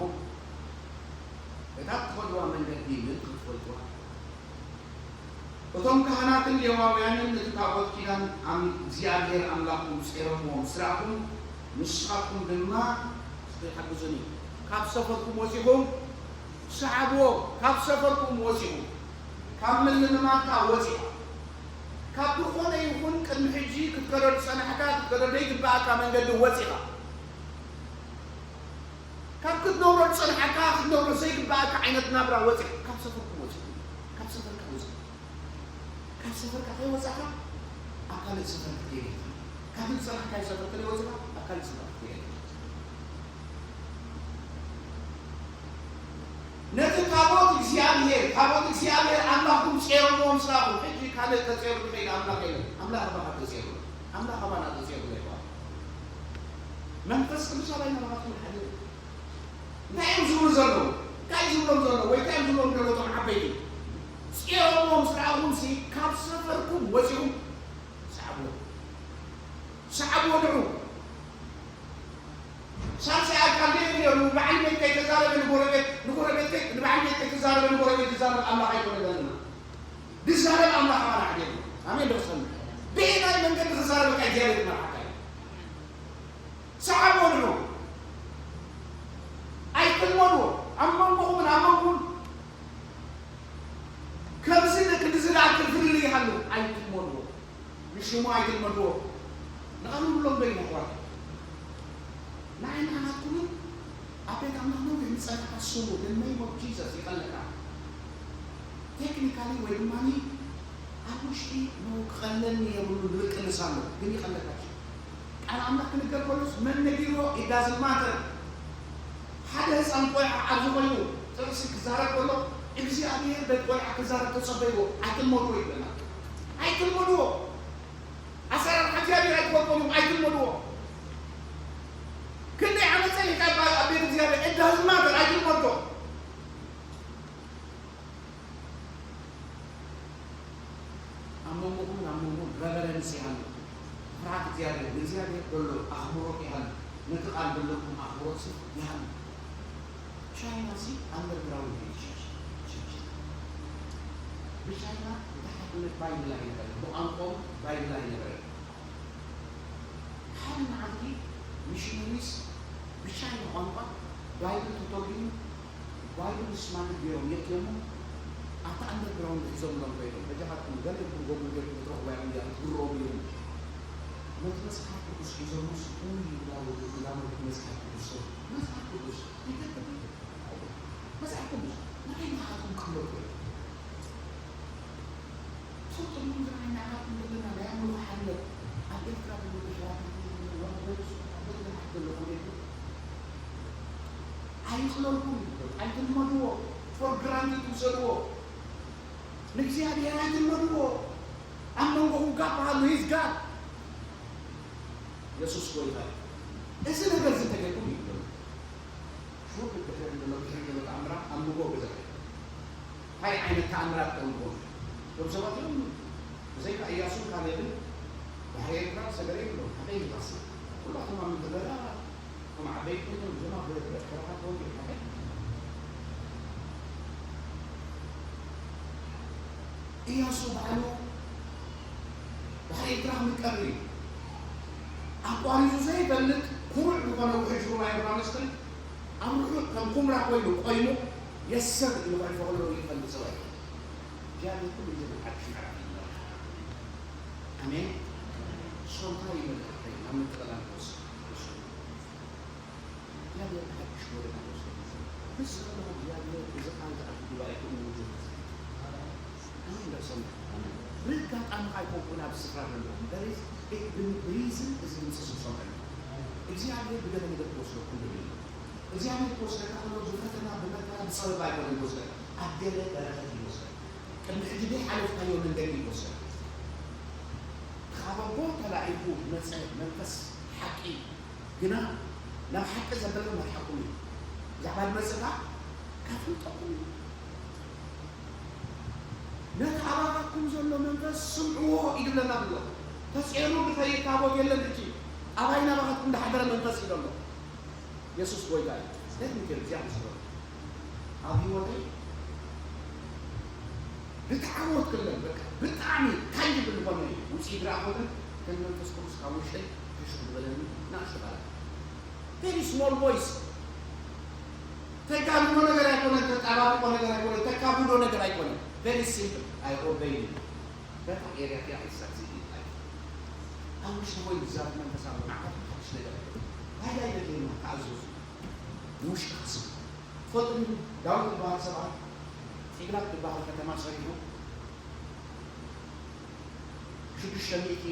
እታ እትኸድዋ መንገዲ ምእንቲ ክትፈልጥዋ፣ እቶም ካህናትን ሌዋውያንን ነቲ ታቦት ኪዳን ኣም-፣ እግዚኣብሔር ኣምላኽኩም ጼሮምዎ ምስ ረኣኹም፣ ንስኻትኩም ድማ፣ እስኪ ሓግዙኒ፣ ካብ ሰፈርኩም ወጺኹም፣ ሰዓብዎ፣ ካብ ሰፈርኩም ወጺኹም፣ ካብ ምልምማድካ ወጺኻ፣ ካብ ዝኾነ ይኹን ቅድሚ ሕጂ ክትከዶ ዝጸናሕካ፣ ክትከዶ ዘይግብኣካ መንገዲ ወጺኻ፣ ካብ ክትነብሮ ዝጸናሕካ፣ ክትነብሮ ዘይግብኣካ ዓይነት ናብራ ወጺኻ፣ ካብ ሰፈርኩም ወጺኻ፣ ካብ ሰፈርካ ወጺኻ፣ ካብ ሰፈርካ ከይወጻኻ ኣብ ካልእ ሰፈር ክትከይድ ኢኻ። ካብ ዝጸናሕካዮ ሰፈር ከይወጻኻ ኣብ ካልእ ሰፈር ክትከይድ ኢኻ። ነቲ ታቦት እግዚኣብሔር፣ ታቦት እግዚኣብሔር ኣምላኽኩም ጼሮምዎ ምስ ረኣኹም፣ ሕጂ ካልእ ተጼሩ ዝኸይድ ኣምላኽ የለን። ኣምላኽ ኣባኻ ተጼሩ፣ ኣምላኽ ኣባና ተጼሩ ይባል። መንፈስ ቅዱስ ኣባይ ናባኻትኩም ይሓድር። እንታይ እዮም ዝብሉ ዘለዉ? እንታይ ዝብሎም ዘለዉ? ወይ እንታይ እዮም ዝብሎም ዘለዉ እቶም ዓበይቲ? ጼሮምዎ ምስ ረኣኹምሲ ካብ ሰፈርኩም ወጺኹም ሰዓብዎ። ሰዓብዎ ንዑ። ሳልሳይ ኣካል ደየን ነይሩ፣ በዓል ቤት ከይተዛረበ ንጎረቤት፣ ንጎረቤት ከይ-፣ ንበዓል ቤት ከይተዛረበ ንጎረቤት ዝዛረብ ኣምላኽ ኣይኮነ ዘለና። ዝዛረብ ኣምላኽ ኣባና ሓዲሩ። ኣሜን ዶ ክሰምዕ? በየናይ መንገዲ ክዛረበካ እግዚኣብሔር ይመርሓካ እዩ። ሰዓቦ ንዑ። ኣይትልመድዎ። ኣብ መንጎኹምን ኣብ መንጎን ከምዚ ን-፣ ክንድዚ ዝኣክል ፍልልይ ይሃሉ። ኣይትልመድዎ። ንሽሙ ኣይትልመድዎ። ንቓሉ ንብሎም ዶ ኢና ኣሕዋት? ንዓይ ንዓናትኩምን ኣብ ቤት ኣምላኽ ነዊሕ ንጸንሓ ስሙ፣ the name of Jesus ይቐለካ። ቴክኒካሊ ወይ ድማ ኣብ ውሽጢ ኖ ክቐለኒ የብሉ ንብል ቅንስ ኣሎ፣ ግን ይቐለካ እዩ። ቃል ኣምላኽ ክንገር ከሎስ መን ነጊርዎ? It doesn't matter። ሓደ ህፃን ቆልዓ ኣብዚ ኮይኑ ጥቕሲ ክዛረብ ከሎ እግዚኣብሔር በቲ ቆልዓ ክዛረብ ተጸበይዎ። ኣይትልመድዎ ይብለና። ኣይትልመድዎ። ኣሰራርሓ እግዚኣብሔር ኣይትፈልጦም እዮም። ኣይትልመድዎ። ክንደይ ዓመት ጸኒሕካ ኣብ፣ ኣብ ቤት እግዚኣብሔር? It doesn't matter። ኣይትልመዶ። ኣብ መንጎኹምን ኣብ መንጎን ረቨረንስ ይሃሉ። ፍርሃት እግዚኣብሔር፣ ንእግዚኣብሔር ዘሎ ኣኽብሮት ይሃሉ። ነቲ ቃል ዘለኩም ኣኽብሮት ሲ ይሃሉ። ቻይና ሲ ኣንደርግራውንድ እዩ ቸርች። ቸርች። ብቻይና ብታሕትነት ባይብል ኣይነበረን፣ ብቋንቋኦም ባይብል ኣይነበረን። ሓደ መዓልቲ ሚሽነሪስ ብቻይና ቋንቋ ባይብል ተተርጒሙ፣ ባይብል ስማኒ ገይሮም የእትዮሞ፣ ኣብቲ ኣንደርግራውንድ ሒዞምሎም ከይዶም፣ በጃኻትኩም ገለ ኢልኩም ጎግል ጌርኩም ክትረኽብዋ ኢኹም፣ እያ ክትግረሙ እዮም። ነቲ መጽሓፍ ቅዱስ ሒዞሞስ፣ ኡይ፣ እንዳበሉ፣ እንዳመልኩ መጽሓፍ ቅዱስ፣ መጽሓፍ ቅዱስ፣ ይገርም እዩ። መጽሓፍ ቅዱስ ንዓይ ንዓኹም ክብለኩም። ትፈልጡ ዲኹም፣ ግን ንዓይ ንዓኹም ዘለና ናይ ኣምልኾ ሓድነት ኣብ ኤርትራ ዘለዉ ኣሕዋትን ወገኖች በተለይ ዘለኹም ኣይክለልኩም እዩ። ኣይትልመድዎ፣ for granted ትውሰድዎ። ንእግዚኣብሔር ኣይትልመድዎ። ኣብ መንጎኹም ጋፕ ኣሎ፣ he's God። የሱስ ጎይታ እዩ። እዚ ነገር እዚ እንተገይርኩም እዩ። ሹር ድሕሪ ዘሎ፣ ድሕሪ ዘሎ ተኣምራት ኣንብቦ ብዝሕ። እንታይ ዓይነት ተኣምራት ተንብቦ? እቶም ሰባት እዮም ብዘይካ እያሱን ካሌብን ባሕሪ ኤርትራ ሰገረ ይብሎም። ሓቀይ ይባስ። ኩላቶም ኣብ ምድረ በዳ እቶም ዓበይቲ ኮይኖም፣ እዞም ኣብ በረኻ ተወልዱ ሓቀይ። እያሱ ባዕሉ ባሕሪ ኤርትራ ክምቀር እዩ። ኣቋሪጹ ዘይፈልጥ ኩሩዕ ዝኾነ ውሕጅ ሩባ ዮርዳኖስ ግን ኣብ ርሑቕ ከም ኩምራ ኮይኑ ቆይሙ የሰር ኢሉ ከሕልፎ ከሎ ይፈልጥ ሰብኣይ እዩ። እግዚኣብሔር ኩሉ ግዜ ንሓድሽ ምዕራፍ እዩ። ኣሜን። ሶንታ ይመልእ ሓቀይ ናብ ምቅላል ወስድ። እግዚኣብሔር ሓድሽ ጎደና ይወስደኩም። ምስ ዘለኹም እግዚኣብሔር እዚ ቃል ዝኣቱ ጉባኤ ክእውጅ። ኣሜን። ደሰም። ብጋጣሚ ኣይኮንኩን ኣብ ስፍራ ዘለኹ። There is a reason እዚ ድምፂ ስምሶም ኣሎ። እግዚኣብሔር ብገለ ነገር ክወስደኩም ይብል። እግዚኣብሔር ክወስደካ ከሎ ብፈተና፣ ብመከራ፣ ብፀበባ ኣይኮነን ዝወስደካ። ኣብ ገለ በረኸት ይወስደካ። ቅድሚ ሕጂ ዘይሓለፍካዮ መንገዲ ይወስደካ። ካብ ኣቦ ተላኢኹ ዝመፀ መንፈስ ሓቂ ግና ናብ ሓቂ ዘበለ መርሓኩም እዩ። ብዛዕባ ዝመፅእ ከዓ ከፍልጠኩም እዩ። ነቲ ኣባኻትኩም ዘሎ መንፈስ ስምዕዎ እዩ ዝብለና ኣሎ። ተፅዕኑ ዝኸይድ ታቦት የለን ሕጂ። ኣባይ ናባኻትኩም ዝሓደረ መንፈስ እዩ ዘሎ። የሱስ ጎይታ እዩ። Let me tell you፣ እግዚኣብሔር ስለ ኣብ ህይወተይ ብተዓወት ክለን በቃ ብጣዕሚ እንታይ ይብል ዝኾነ እዩ። ውፅኢት ዝረኣኹትን ከም መንፈስ ቅዱስ ካብ ውሽጠይ ሕሹ ዝበለኒ ንኣሽቱ ቃላት። Very small voice። ተጋድሎ ነገር ኣይኮነን፣ ተጣባብቆ ነገር ኣይኮነን፣ ተካብዶ ነገር ኣይኮነን። Very simple። I obey you። በታ ኤርያ እቲኣ I succeed in life። ኣብ ውሽጢ ወይ ብዛት መንፈሳዊ ማዕከል ሓድሽ ነገር ኣይኮነን። ባይዳ ይደልየና ተኣዘዙ። ንውሽጢ ክስብ ትፈልጡ ዳዊት ዝበሃል ሰብኣይ ጺቅላግ ትበሃል ከተማ ሰሪሑ ሽዱሽተ ሚእቲ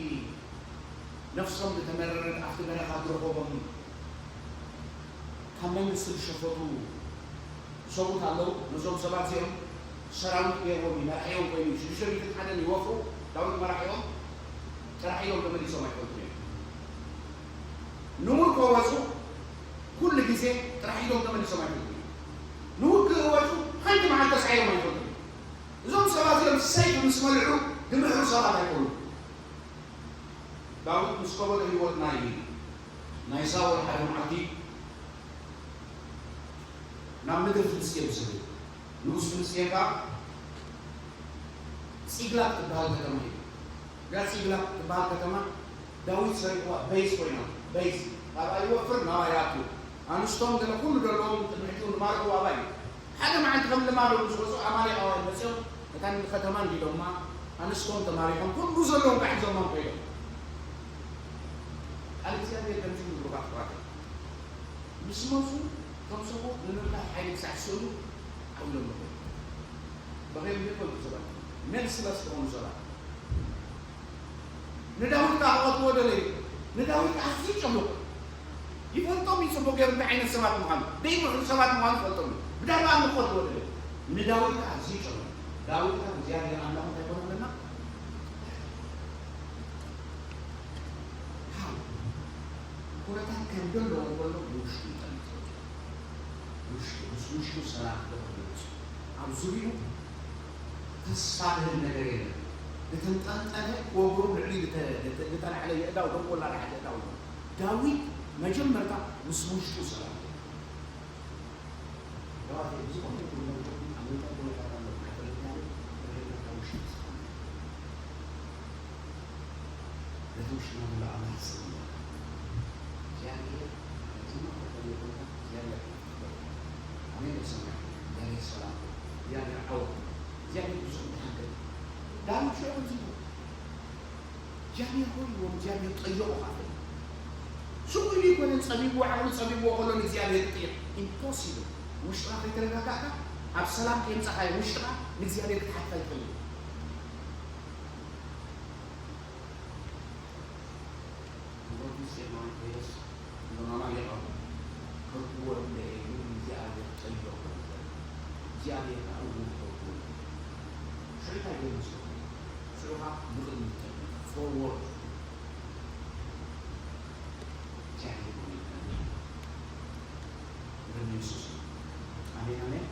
ነፍሶም ዝተመረረት ኣብቲ በረኻ ዝረኸቦም ካብ መንግስቲ ዝሸፈቱ ሰብኡት ኣለዉ። ነዞም ሰባት እዚኦም ሰራዊት ገይርዎም እዩ መራሒኦም ኮይኑ እዩ። ሽዱሽተ ሚእትን ሓደን ይወፍሩ፣ ዳዊት መራሒኦም ጥራሕ ኢሎም ተመሊሶም ኣይፈልጡን እዮም። ንሙር ከወፁ ኩሉ ግዜ ጥራሕ ኢሎም ተመሊሶም ኣይፈልጡን እዮም። ንውግእ እወፁ ሓንቲ መዓልቲ ተሳዒሮም ኣይፈልጡን እዮም። እዞም ሰባት እዚኦም ሰይፍ ምስ መልዑ ዝምዕሩ ሰባት ኣይኮኑን። ዳዊት ምስ ከበዶ ህይወት ናይ ናይ ሳኦል ሓደ መዓልቲ ናብ ምድሪ ፍልስጤም ዝብል ንጉስ ፍልስጤም ከዓ ጺግላግ ትበሃል ከተማ እዩ። እዛ ጺግላግ ትበሃል ከተማ ዳዊት ሰሪሕዋ በይስ ኮይና በይስ ናብኣ ይወፍር ናብኣ ይኣቱ ኣንስቶም ገለ ኩሉ ዘለዎም ቅድሚ ሕጂ ዝማረኽዎ ኣብኣ እዩ። ሓደ መዓልቲ ከም ልማዶም ምስ ወፁ ኣማሌቃውያን መፅኦም እታ ከተማ እንዲዶማ ኣንስቶም ተማሪኾም ኩሉ ዘለዎም ከዓ ሒዞማ ከይዶም። ቃል እግዚኣብሔር ከምዚ ይብሉ ባክባክ ምስ መፁ እቶም ሰብኡት ንምምካት ሓይሊ ክሳዕ ዝስእኑ ዓው ኢሎም በኸዮም። በኸዮም ዘይፈልጡ ሰባት መልስለስ ዝኾኑ ሰባት ንዳዊት ከዓ ክቐትልዎ ደለዩ። ንዳዊት ኣዝዩ ጨሙቕ ይፈልጦም እዩ። ፅቡቅ ገይሩ እንታይ ዓይነት ሰባት ምዃኑ ደይምዕሩ ሰባት ምዃኑ ይፈልጦም እዩ። ብዳርባ ምቆት ወደለ ንዳዊት ከዓ ኣዝዩ ጨሙቕ። ዳዊት ከዓ እግዚኣብሔር ኣምላኽ እንታይ ኮነ ኣለና? ሃው ኩነታት ከም ዘለዎ ከሎ ንውሽጡ ይጠምት። ውሽጡ ምስ ውሽጡ ሰላም ክረኽብ ይመጽእ። ኣብ ዙሪኡ ተስፋ ዝህብ ነገር የለን። ዝተንጠልጠለ ወግሩ ልዕሊ ዝተላዕለ የእዳው ደንጎላ ላዕሊ የእዳው እዩ። ዳዊት መጀመርታ ምስ ውሽጡ ሰላም የለን። ኣሕዋተይ፣ ብዝኾነ ይኹን መንገዲ ኣብ መንቀሊ ኩነታት ኣሎ ኣይፈለጥናዮ፣ መጀመርታ ውሽጢ ሰላም የለን። ነቲ ውሽጥና ዘሎ ኣምላኽ ስም ይባርኽ። እግዚኣብሔር ነቲ ማእከል ዘሎ ኩነታት እግዚኣብሔር ይባርኽ። ኣሜን። ሰማይ እግዚኣብሔር ሰላም፣ እግዚኣብሔር ዓወት፣ እግዚኣብሔር ብዙሕ ድሓን። ዳዊት ሽዑ ከምዚ ይብሎ፣ እግዚኣብሔር ሆይ፣ ወእግዚኣብሔር ጠየቑ ካፈ ሽዑ ኢሉ ይኮነን ጸቢብዎ፣ ዓቕሉ ጸቢብዎ ከሎ ንእግዚኣብሔር ክጥይቕ ኢምፖሲብል። ውሽጥኻ ከይተረጋጋእካ ኣብ ሰላም ከየምጻኻዮ ውሽጥኻ ንእግዚኣብሔር ክትሓትት ኣይትኽእልን። Lord, you saved my case. Nona ma yaka. Kau kuat deh, lu mesti ada cari dokter. Jadi aku mau kau kuat. Cerita dia mesti. Suruh aku bukan forward. Jadi aku ni. Bukan Yesus. ኣሜን፣ ኣሜን።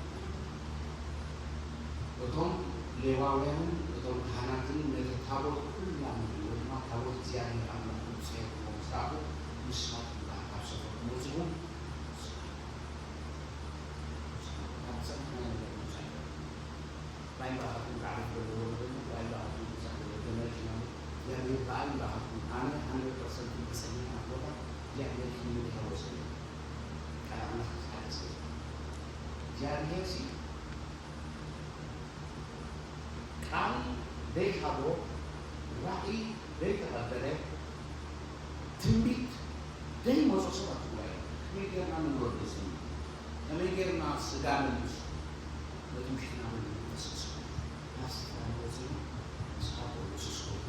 እቶም ሌዋውያንን እቶም ካህናትን ነቲ ታቦት ኩሉ ኣምልኽዎ፣ ድማ ታቦት እግዚኣብሔር ኣምላኽኩም ሰሪሕዎ ምስ ረኣኹ፣ ንስኻትኩም ከኣ ካብ ሰፈርኩም ወጺኹም፣ ካብ ዝጸንሐና ነገር ምውጻእ ኣይኮነን። ራእይ ምዕራፍ ኣርባዕተ ዘለዎ ነገር፣ ራእይ ምዕራፍ ኣርባዕተ ዘለዎ ገመድ ሽማግለ፣ እግዚኣብሔር ራእይ ምዕራፍ ኣርባዕተ፣ ኣነ ሃንድረድ ፐርሰንት መጸለይና ቦታ፣ እግዚኣብሔር ኪንግን ይሃወሰ እዩ። ቃል ኣምላኽ ሓደ ሰብ። እግዚኣብሔር ሲ ቃል ዘይሃቦ፣ ራእይ ዘይተቐበለ፣ ትንቢት ዘይመጾ ሰባት ጉባኤ ከመይ ጌርና ንውረድ ደስ ይብል? ከመይ ጌርና ስጋ ነልብስ? በቲ ውሽጥና ዘሎ መንፈስ ቅዱስ ናብ ስፍራ ንወጽእ ኢና። Sabo Yesus Kristus.